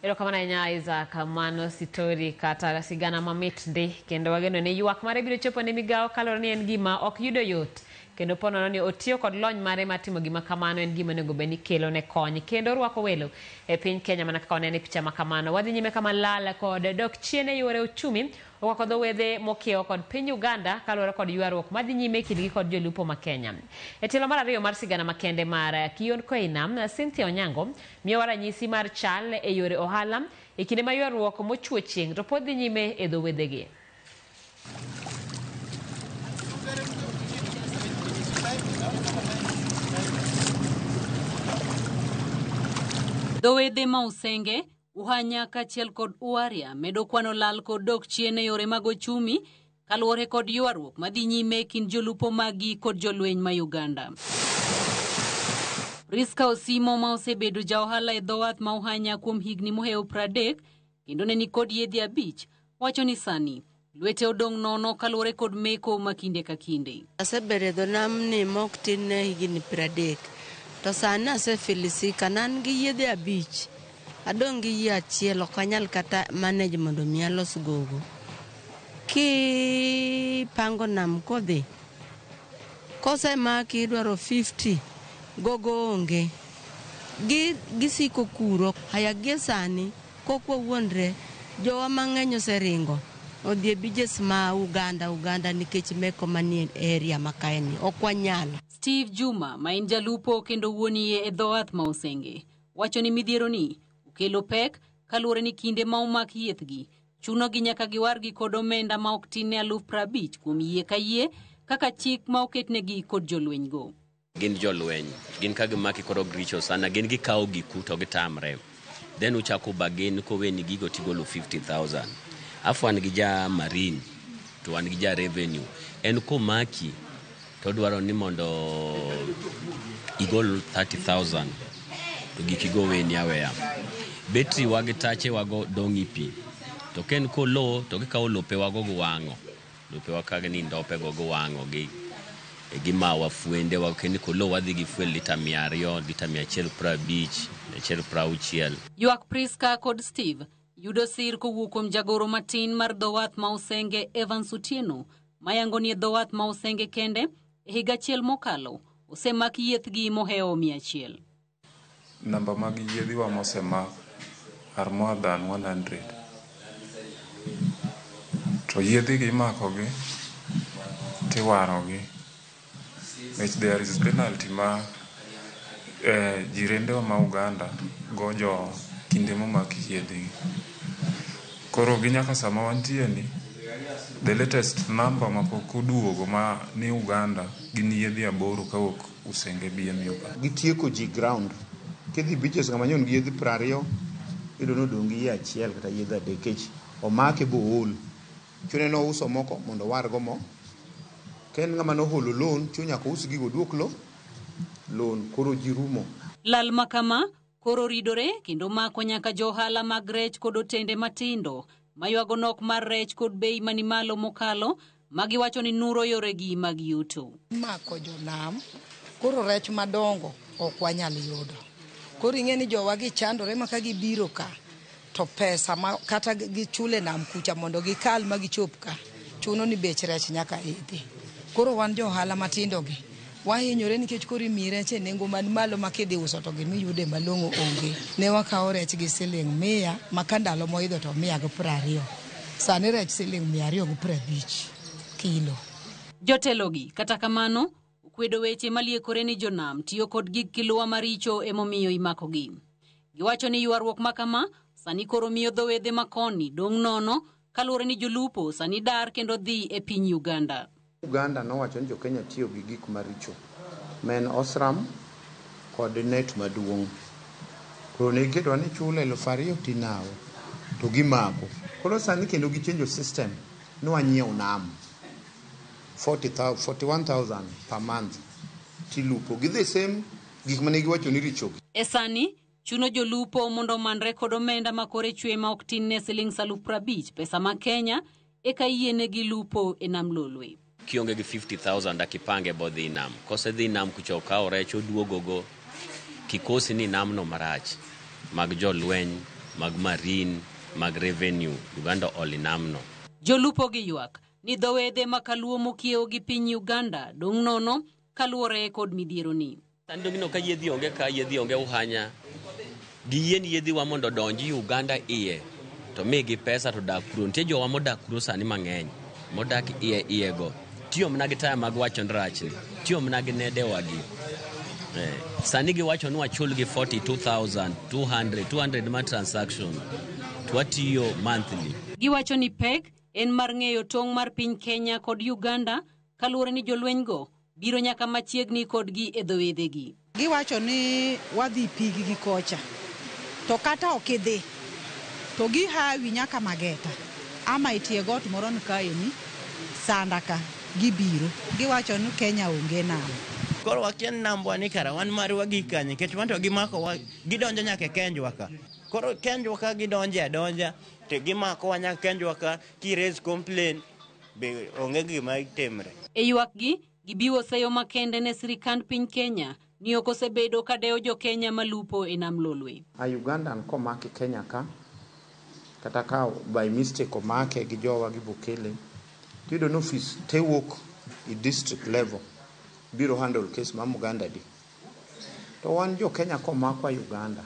Erokamano ahinya Isaac, mano sitori kata sigana mamit ndi kendo wageno ni ywak mare biro chopo ne migawo kaluwore ni en gima ok yudo yot Kendo po nono ni otiyo kod lony mare mar timo gima kamano en gima onego bed ni kelo ne kony kendo rwako welo e piny Kenya mana kaka waneno e picha ma kamano. Wadhi nyime kama lal kod dok chien e yore uchumi okwako dho wedhe mokiewo kod piny Uganda kaluwore kod ywaruok madhi nyime e kindgi kod jolupo ma Kenya. E tielo mar ariyo mar sigana makende mar Kionko ei nam, Cynthia Onyango miyowa ranyisi mar chal e yore ohala e kinde ma ywaruok mochuo chieng' to pod dhi nyime e dho wedhegi. Dho wedhe ma Usenge, Uhanya kaachiel kod Uaria medo kwano lal kod dok chien e yore mag ochumi kaluwore kod ywaruok madhi nyime e kind jolupo maggi kod jolweny ma Uganda. Priska Osimo ma osebedo ja ohala e dho wath ma Uhanya kuom higni mohewo 30 kendo ne nikod yiedhi 5 wacho ni sani lwete odong' nono kaluwore kod meko ma kinde ka kinde. Asebedo e dho namni mok tin ne higni 30 to sani asefilisika na an gi yiedhe 5 adong' gi yie achiel ok anyal kata manage mondo mi alos gogo. Kipango nam kodhi kosemaki idwaro 50 gogo onge gisiko kuro. Haya gie sani kok wawuondre jowa mang'eny oseringo odhi e beaches ma Uganda nikech meko manie area ma kaeni ok wanyal. Steve Juma ma en jalupo kendo wuon yie e dho wath ma Usenge wacho ni midhiero ni okelo pek kaluwore ni kinde ma omak yiethgi chunogi nyaka giwargi kod omenda ma ok tin ne 50,000 kuom yie ka yie kaka chik ma oketnegi kod jolwenygo. Gin jolweny, gin ka gimaki koro gricho sana, gin gikawo giku to gitamre. Then uchako bargain koweni gigo tigolo 50,000. Afu an gi ja marine to wan gi ja revenue. En komaki to dwaro ni mondo igol 30,000 to gik igo weni aweya. Betri wagi tache wago dong' e pi. To ka en kolo to gikawo lope wago giwang'o. Lope wa ka ni ndope go giwang'o gi gimawa fwende wa kendo kolo wadhi gi fuel lita 200, lita 150, 160. Ywak Priska kod Steve yudo sir kowuok kuom jagoro matin mar dho wath ma Usenge Evans Otieno mayango ni e dho wath ma Usenge kende e higa achiel mokalo osemak yiethgi mohewo 100. Namba mag yiedhiwa mosemak are more than 100. To yiedhigi imakogi tiwarogi. Nikech there is penalty ma jirendewa ma Uganda go jowa kinde momak yiedhigi. Koro gi nyaka sama wantie ni, the latest number mapok oduogo ma ni Uganda gin yiedhi 8 kawuok Usenge BMU ka. Gitieko ji ground. Kidhi beaches kama nyon gi yiedhi 20, iyudo ni odong' gi yie achiel kata yiedhi 3 nikech omake bool. Chune nouso moko mondo owargo mo. Ka en ng'ama noholo loan, chuno nyaka ous gigo oduok loan, koro ji rumo. Lal ma kama koro ridore kendo mako nyaka jo ohala mag rech kod otende matindo maywago nok mar rech kod bei mani malo mokalo magiwacho ni nuro yoregi mag yuto. Mako jonam, koro rech madongo ok wanyal yudo. Koro ing'e ni jowa gi chandore ma ka gibiro ka to pesa ma kata gichule nam kucha mondo gikal ma gichop ka chuno ni bech rech nyaka idhi. Koro wan jo ohala matindo gi wahinyore nikech koro imiyi rech e nengo man malo ma kidhi uso to gimiyude malong'o onge. Ne wakawo rech gi siling 100 ma ka ndalo moidho to 120. Sani rech siling 250 kilo. Jotelogi kata kamano okwedo weche maliekore ni jonam tiyo kod gik kiluwa maricho emomiyo imakogi. Giwacho ni ywaruok ma kama sani koro miyo dho wedhe makoni dong' nono kaluwore ni jolupo sani dar kendo dhi e piny Uganda. Uganda nowacho ni jo-Kenya tiyo gi gik maricho ma en osram kod net maduong'. Koro ne giketo ni chulo 2,000 tinawo to gimako. Koro sani kendo gichenjo system ni wanyiewo nam 41,000 per month tilupo gi the same gik mane giwacho ni richogi. E sani chuno jolupo mondo omanre kod omenda ma kore chwe ma ok tin ne siling 50,000 pesa ma Kenya eka yienegi lupo e nam Lolwe. Kionge gi 50,000 akipange bodhi nam. Kosedhi nam kucha okawo rech oduogogo. Kikosi ni namno marach mag jolweny, mag marine, mag revenue, Uganda oli namno. Jolupo gi ywak ni dho wedhe ma kaluo mokiewo gi piny Uganda dong' nono kaluwore kod midhieroni. Sani dong' ineno ka yiedhi onge ka, yiedhi onge Uhanya. Giyien yiedhiwa mondo odonji Uganda iye to migi pesa to dak kuro. Nitie jowa modak kuro sani mang'eny modak iye iye go. Tiyo mana gi taya mag wacho ni rachni. Tiyo mana gi nedewagi. Sani giwacho ni wachulgi 42,200, 200 ma transaction to watiyo monthly. Giwacho ni pek en mar ng'eyo tong' mar piny Kenya kod Uganda kaluwore ni jolwenygo biro nyaka machiegni kodgi e dho wedhegi. Giwacho ni wadhi pigi gi kocha, to kata ok idhi, to gihawi nyaka Mageta ama e tie got moro ni kaeni, Sanda ka, gibiro. Giwacho ni Kenya onge nam. Koro wakia ni nambwa ni kara wan marwa gi kanye, nikech wan to gimakowa, gidonjo nyaka e kenjwa ka. Koro kenjwa ka gidonje adonja, to gimakowa nyaka kenjwa ka, ki raise complaint, be onge gima timre. E ywakgi, gibiwo seyo makende ne sirikand piny Kenya ni ok osebedo ka dewo jo Kenya malupo e nam Lolwe. A Ugandan komaki Kenya ka, kata ka by mistake omake gi jowa gi Bukele, tiyudo ni ofis te wuok e district level biro handle case ma Uganda di. To wan jo Kenya komakwa Uganda,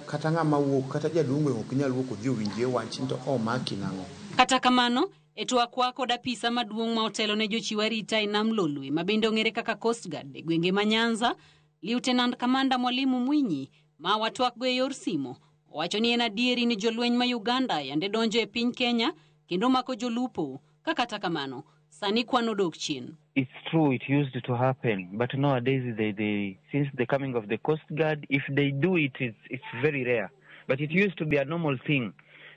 kata ng'ama wuok, kata jaduong' gweng' ok nyal wuok odhi owinjie wach ni to omaki nang'o. Kata kamano, e twakwa kod apisa maduong' ma otelo ne jochiw arita e nam Lolwe ma bende ong'ere kaka Coast Guard e gwenge ma Nyanza, Lieutenant Commander Mwalimu Mwinyi ma watwakgo e yor simo, owacho ni en adieri ni jolweny ma Uganda yande donjo e piny Kenya kendo mako jolupo, ka kata kamano sani kwan odok chien. It's true, it used to happen, but nowadays since the coming of the Coast Guard, if they do it, it's very rare. But it used to be a normal thing.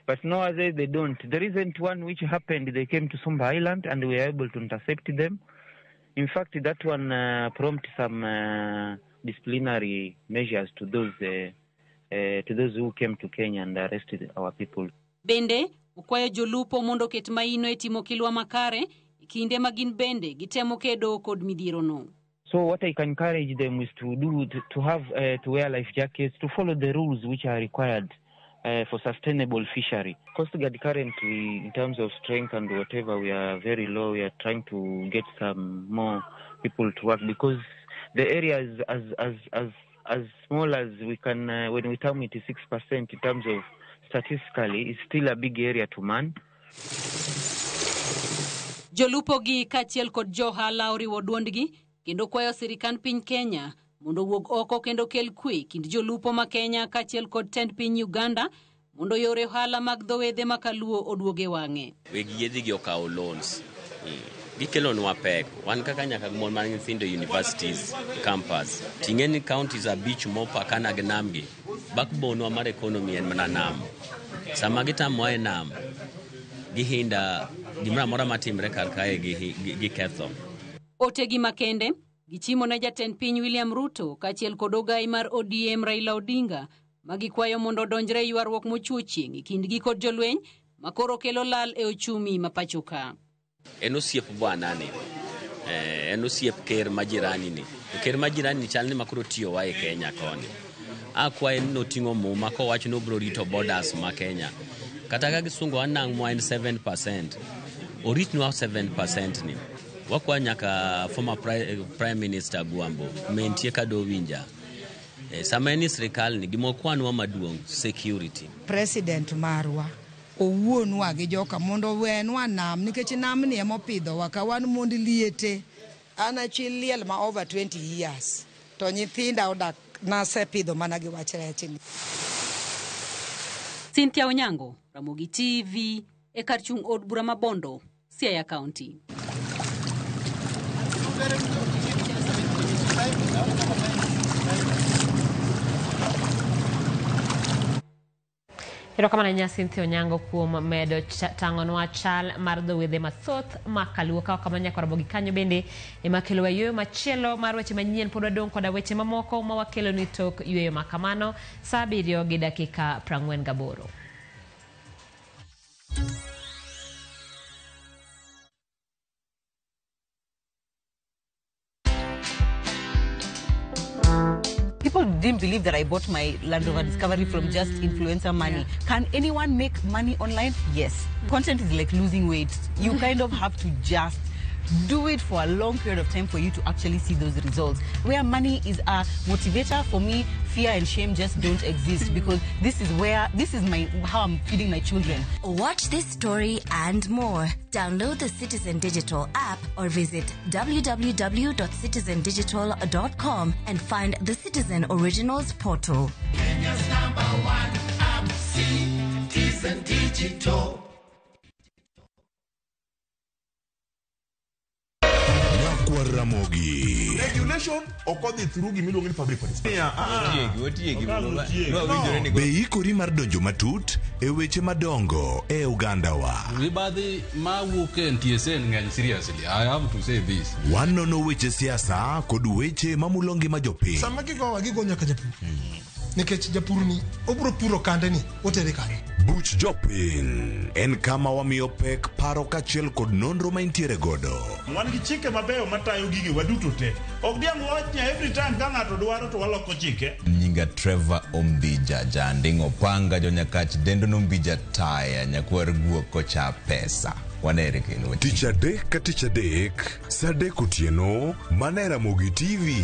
But nowadays they don't. There isn't one which happened. They came to Sumba Island and we were able to intercept them. In fact, that one prompted some disciplinary measures to those who came to Kenya and arrested our people. Bende, okwayo jolupo mondo oket maino e timo kilwa makare e kinde ma gin bende gitemo kedo kod midhierono. So what I can encourage them is to do, to have, to wear life jackets, to follow the rules which are required for sustainable fishery. Coast Guard currently, in terms of strength and whatever, we are very low. We are trying to get some more people to work because the area is as small as we can. When we term it 6% in terms of statistically, it's still a big area to man. Jolupo gi kaachiel kod johala oriwo duondgi kendo kwayo sirikand piny Kenya mondo owuog oko kendo kel kwe kind jolupo ma Kenya kaachiel kod tend piny Uganda mondo yore ohala mag dho wedhe ma kaluo oduog e wang'e. Weg yiedhi gi okawo loans. Gikelonwa pek. Wan kaka nyaka mon man nyithindo universities, campus. Ting'e ni counties abich mopakana gi nam gi. Backbone wa mar economy en mana nam. Sama gitamowa e nam, gihinda gimoro amora matimre kar kae giketho. Otegi makende gichimo ne jatend piny William Ruto kaachiel kod ogai mar ODM Raila Odinga ma gikwayo mondo odonjre e ywaruok mochuo chieng' e kindgi kod jolweny ma koro kelo lal e ochumi ma pacho ka. En osiep bwanani, en osiep ker ma jirani ni. To ker ma jirani ni chal ni ma koro tiyowa e Kenya koni. Akwaye ni noting'o muma kowacho ni obiro rito borders ma Kenya. Kata ka gisungo nang'wa en 7%, oritnwa 7% ni. Wakwa nyaka former Prime Minister Gwambo, mentie ka dowinja. Sama en e sirikal ni, gima okwanwa maduong', security. President marwa owuonwa gi joka mondo owenwa nam nikech namni ema opidhowa ka wan mond liete. An achi liel ma over 20 years to nyithinda odak nasepidho mana gi wach rechni. Cynthia Onyango, Ramogi TV, e kar chung' od bura ma Bondo, Siaya County. Erokamano ahinya Cynthia Onyango kuom medo tang'onwa chal mar dho wedhe mathoth ma kaluo. Ka kamano nyaka Ramogi kanyo bende ema kelowa yueyo machielo mar weche manyien. Pod wadong' koda weche mamoko ma wakelo ni tok yueyo ma kamano saa 7:48. People didn't believe that I bought my Land Rover Discovery from just influencer money. Yeah. Can anyone make money online? Yes. Content is like losing weight. You kind of have to just Do it for a long period of time for you to actually see those results. Where money is a motivator, for me, fear and shame just don't exist, because this is where, this is my, how I'm feeding my children. Watch this story and more. Download the Citizen Digital app or visit www.citizendigital.com and find the Citizen Originals portal. Kenya's number one app, Citizen Digital. Ramogi. Regulation okodhi through gimiluongo ni public participation. Be ikori mar donjo matut e weche madongo e oganda wa. Mibadhi mawuok e NTSA ng'eny seriously. I have to say this. Wanono weche siasa kod weche mamulo ngima jopiny. Sama gigowa gigo nyaka japur. Nikech japur ni obro puro kande ni otere kanye. Buch jopiny en kama wamiyo pek paro kaachiel kod nonro ma intiere godo. Wan gi chike mabeyo matayo gige waduto te. Ok diang' wach ni every time ka ng'ato dwaro to waloko chike. Nyinga Trevor Ombija, janding'o panga jonyakach dendo nombija taya nyakwar guok kocha pesa. Wanere kendo. Tich adek ka tich adek, saa adek otieno, mana e Ramogi TV.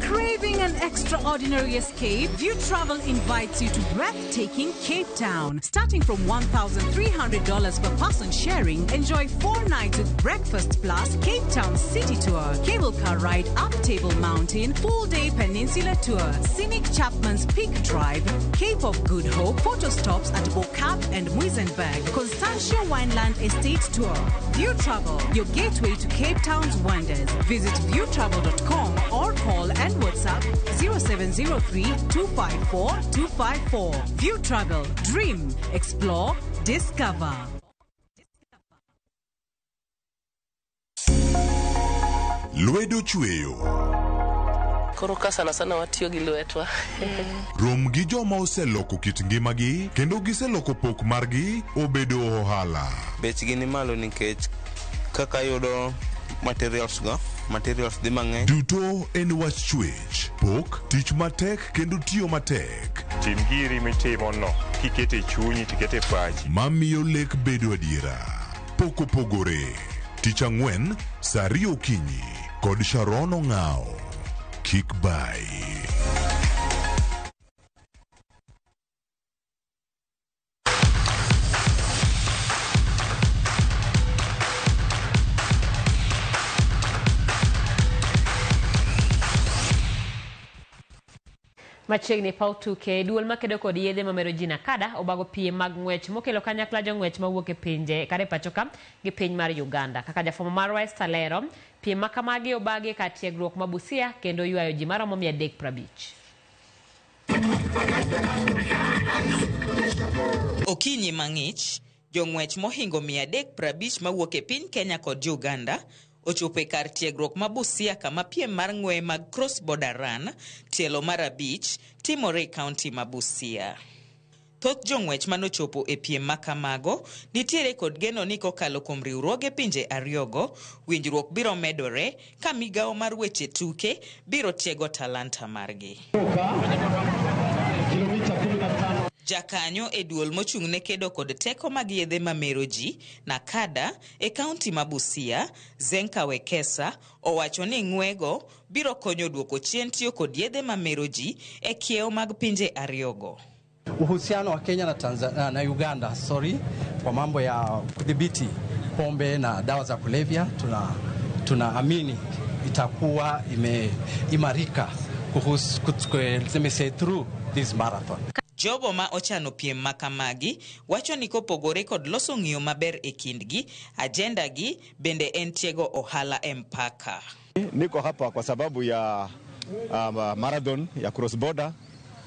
Craving an extraordinary escape? View Travel invites you to breathtaking Cape Town. Starting from $1,300 per person sharing, enjoy 4 nights with breakfast plus Cape Town City Tour, cable car ride up Table Mountain, full-day peninsula tour, scenic Chapman's Peak Drive, Cape of Good Hope, photo stops at Bo-Kaap and Muizenberg, Constantia Wineland Estate Tour. View Travel, your gateway to Cape Town's wonders. Visit viewtravel.com or call and WhatsApp 0703 254 254. View Travel. Dream, explore, discover. Lwedo chweyo. Koro ka sana sana watiyo gi lwetwa. Rom gi joma oseloko kit ngimagi kendo giseloko pok margi obedo ohala. Bechgi ni malo nikech kaka yudo materials go, materials dhi mang'eny. Duto en wach chwech, pok, tich matek kendo tiyo matek. Tim giri mitimo no, kikete e chunyi tikete e pachi. Mamiyo lek bedo adiera. Pok opogore. Tich ang'wen, saa ariyo okinyi kod Sharon Ong'ao. Kik bai. Machiegni paw tuke, duol makedo kod yedhe mamero ji NACADA obago piem mag ng'wech mokelo kanyakla jong'wech mawuok e pinje kare pacho ka gi piny mar Uganda. Kaka jafwambo marwa Esther lero, piem ma kamagi obagi kar tiegruok ma Busia kendo ywayo ji maromo 350. Okinyi mang'ich, jong'wech mohingo 350 mawuok e piny Kenya kod Uganda ochopo e kar tiegruok ma Busia kama piem mar ng'we mag Cross Border Run tielo mar 5 timore e kaunti ma Busia. Thoth jong'wech manochopo e piem ma kamago nitiere kod geno ni kokalo kuom riwruoge pinje ariyogo, winjruok biro medore ka migawo mar weche tuke biro tiego talanta margi. Jakanyo e duol mochung' ne kedo kod teko mag yedhe mamero ji NACADA e kaunti ma Busia, Zenka Wekesa, owacho ni ng'wego biro konyo duoko chien tiyo kod yedhe mamero ji e kiewo mag pinje ariyogo. Uhusiano wa Kenya na Tanzania na Uganda, sorry, kwa mambo ya kudhibiti pombe na dawa za kulevya, tunaamini itakuwa imeimarika kuhusu let me say through this marathon. Jogo ma ochano piem ma kamagi wacho ni kopogore kod loso ng'iyo maber e kindgi, ajenda gi bende en tiego ohala e mpaka. Niko hapa kwa sababu ya marathon ya cross border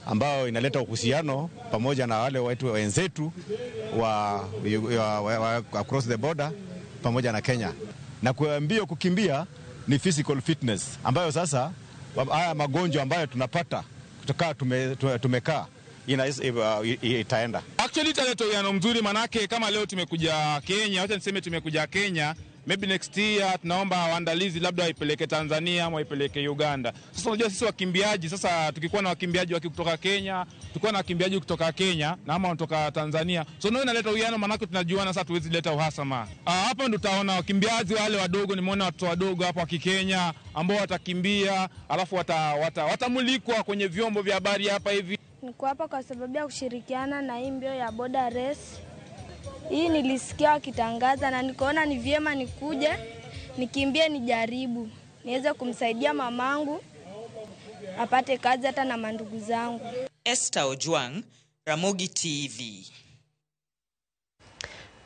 ambayo inaleta uhusiano pamoja na wale wetu wenzetu wa across the border pamoja na Kenya. Na kwa mbio kukimbia ni physical fitness ambayo sasa haya magonjwa ambayo tunapata kutoka tumekaa itaenda. Actually italeta uwiano mzuri, manake kama leo tumekuja Kenya, wacha niseme tumekuja Kenya Maybe next year tunaomba waandalizi labda waipeleke Tanzania ama waipeleke Uganda. Sasa unajua sisi wakimbiaji, sasa tukikuwa na wakimbiaji kutoka Kenya, tukiwa na wakimbiaji kutoka Kenya na ama kutoka Tanzania, so ndio inaleta uwiano, maanake tunajuana, sasa tuwezi leta uhasama. Hapa ndo utaona wakimbiaji wale wadogo, nimeona watoto wadogo hapa wa Kikenya ambao watakimbia, alafu watamulikwa kwenye vyombo vya habari hapa hivi. Niko hapa kwa sababu ya kushirikiana na hii mbio ya border race. Hii nilisikia wakitangaza na nikaona ni vyema nikuje nikimbie, nijaribu niweze kumsaidia mamangu apate kazi hata na mandugu zangu. Esther Ojwang, Ramogi TV.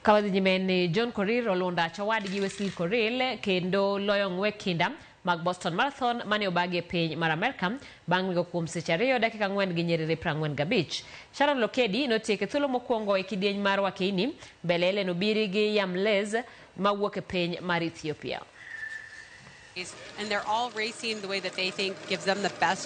Kawadhi nyime John Korir oluwo chawadgi Wesley Korir kendo loyo ng'we kinda mag Boston Marathon mane obagi e piny mar Amerka bang' ringo kuom seche 2 dakika 4 gi nyiriri 45. Sharon Lokedi notieko e thuolo mokwongo e kidieny mar Wakeini mbele Hellen Obiri gi Yamlez mawuok e piny mar Ethiopia. And they're all racing the way that they think gives them the best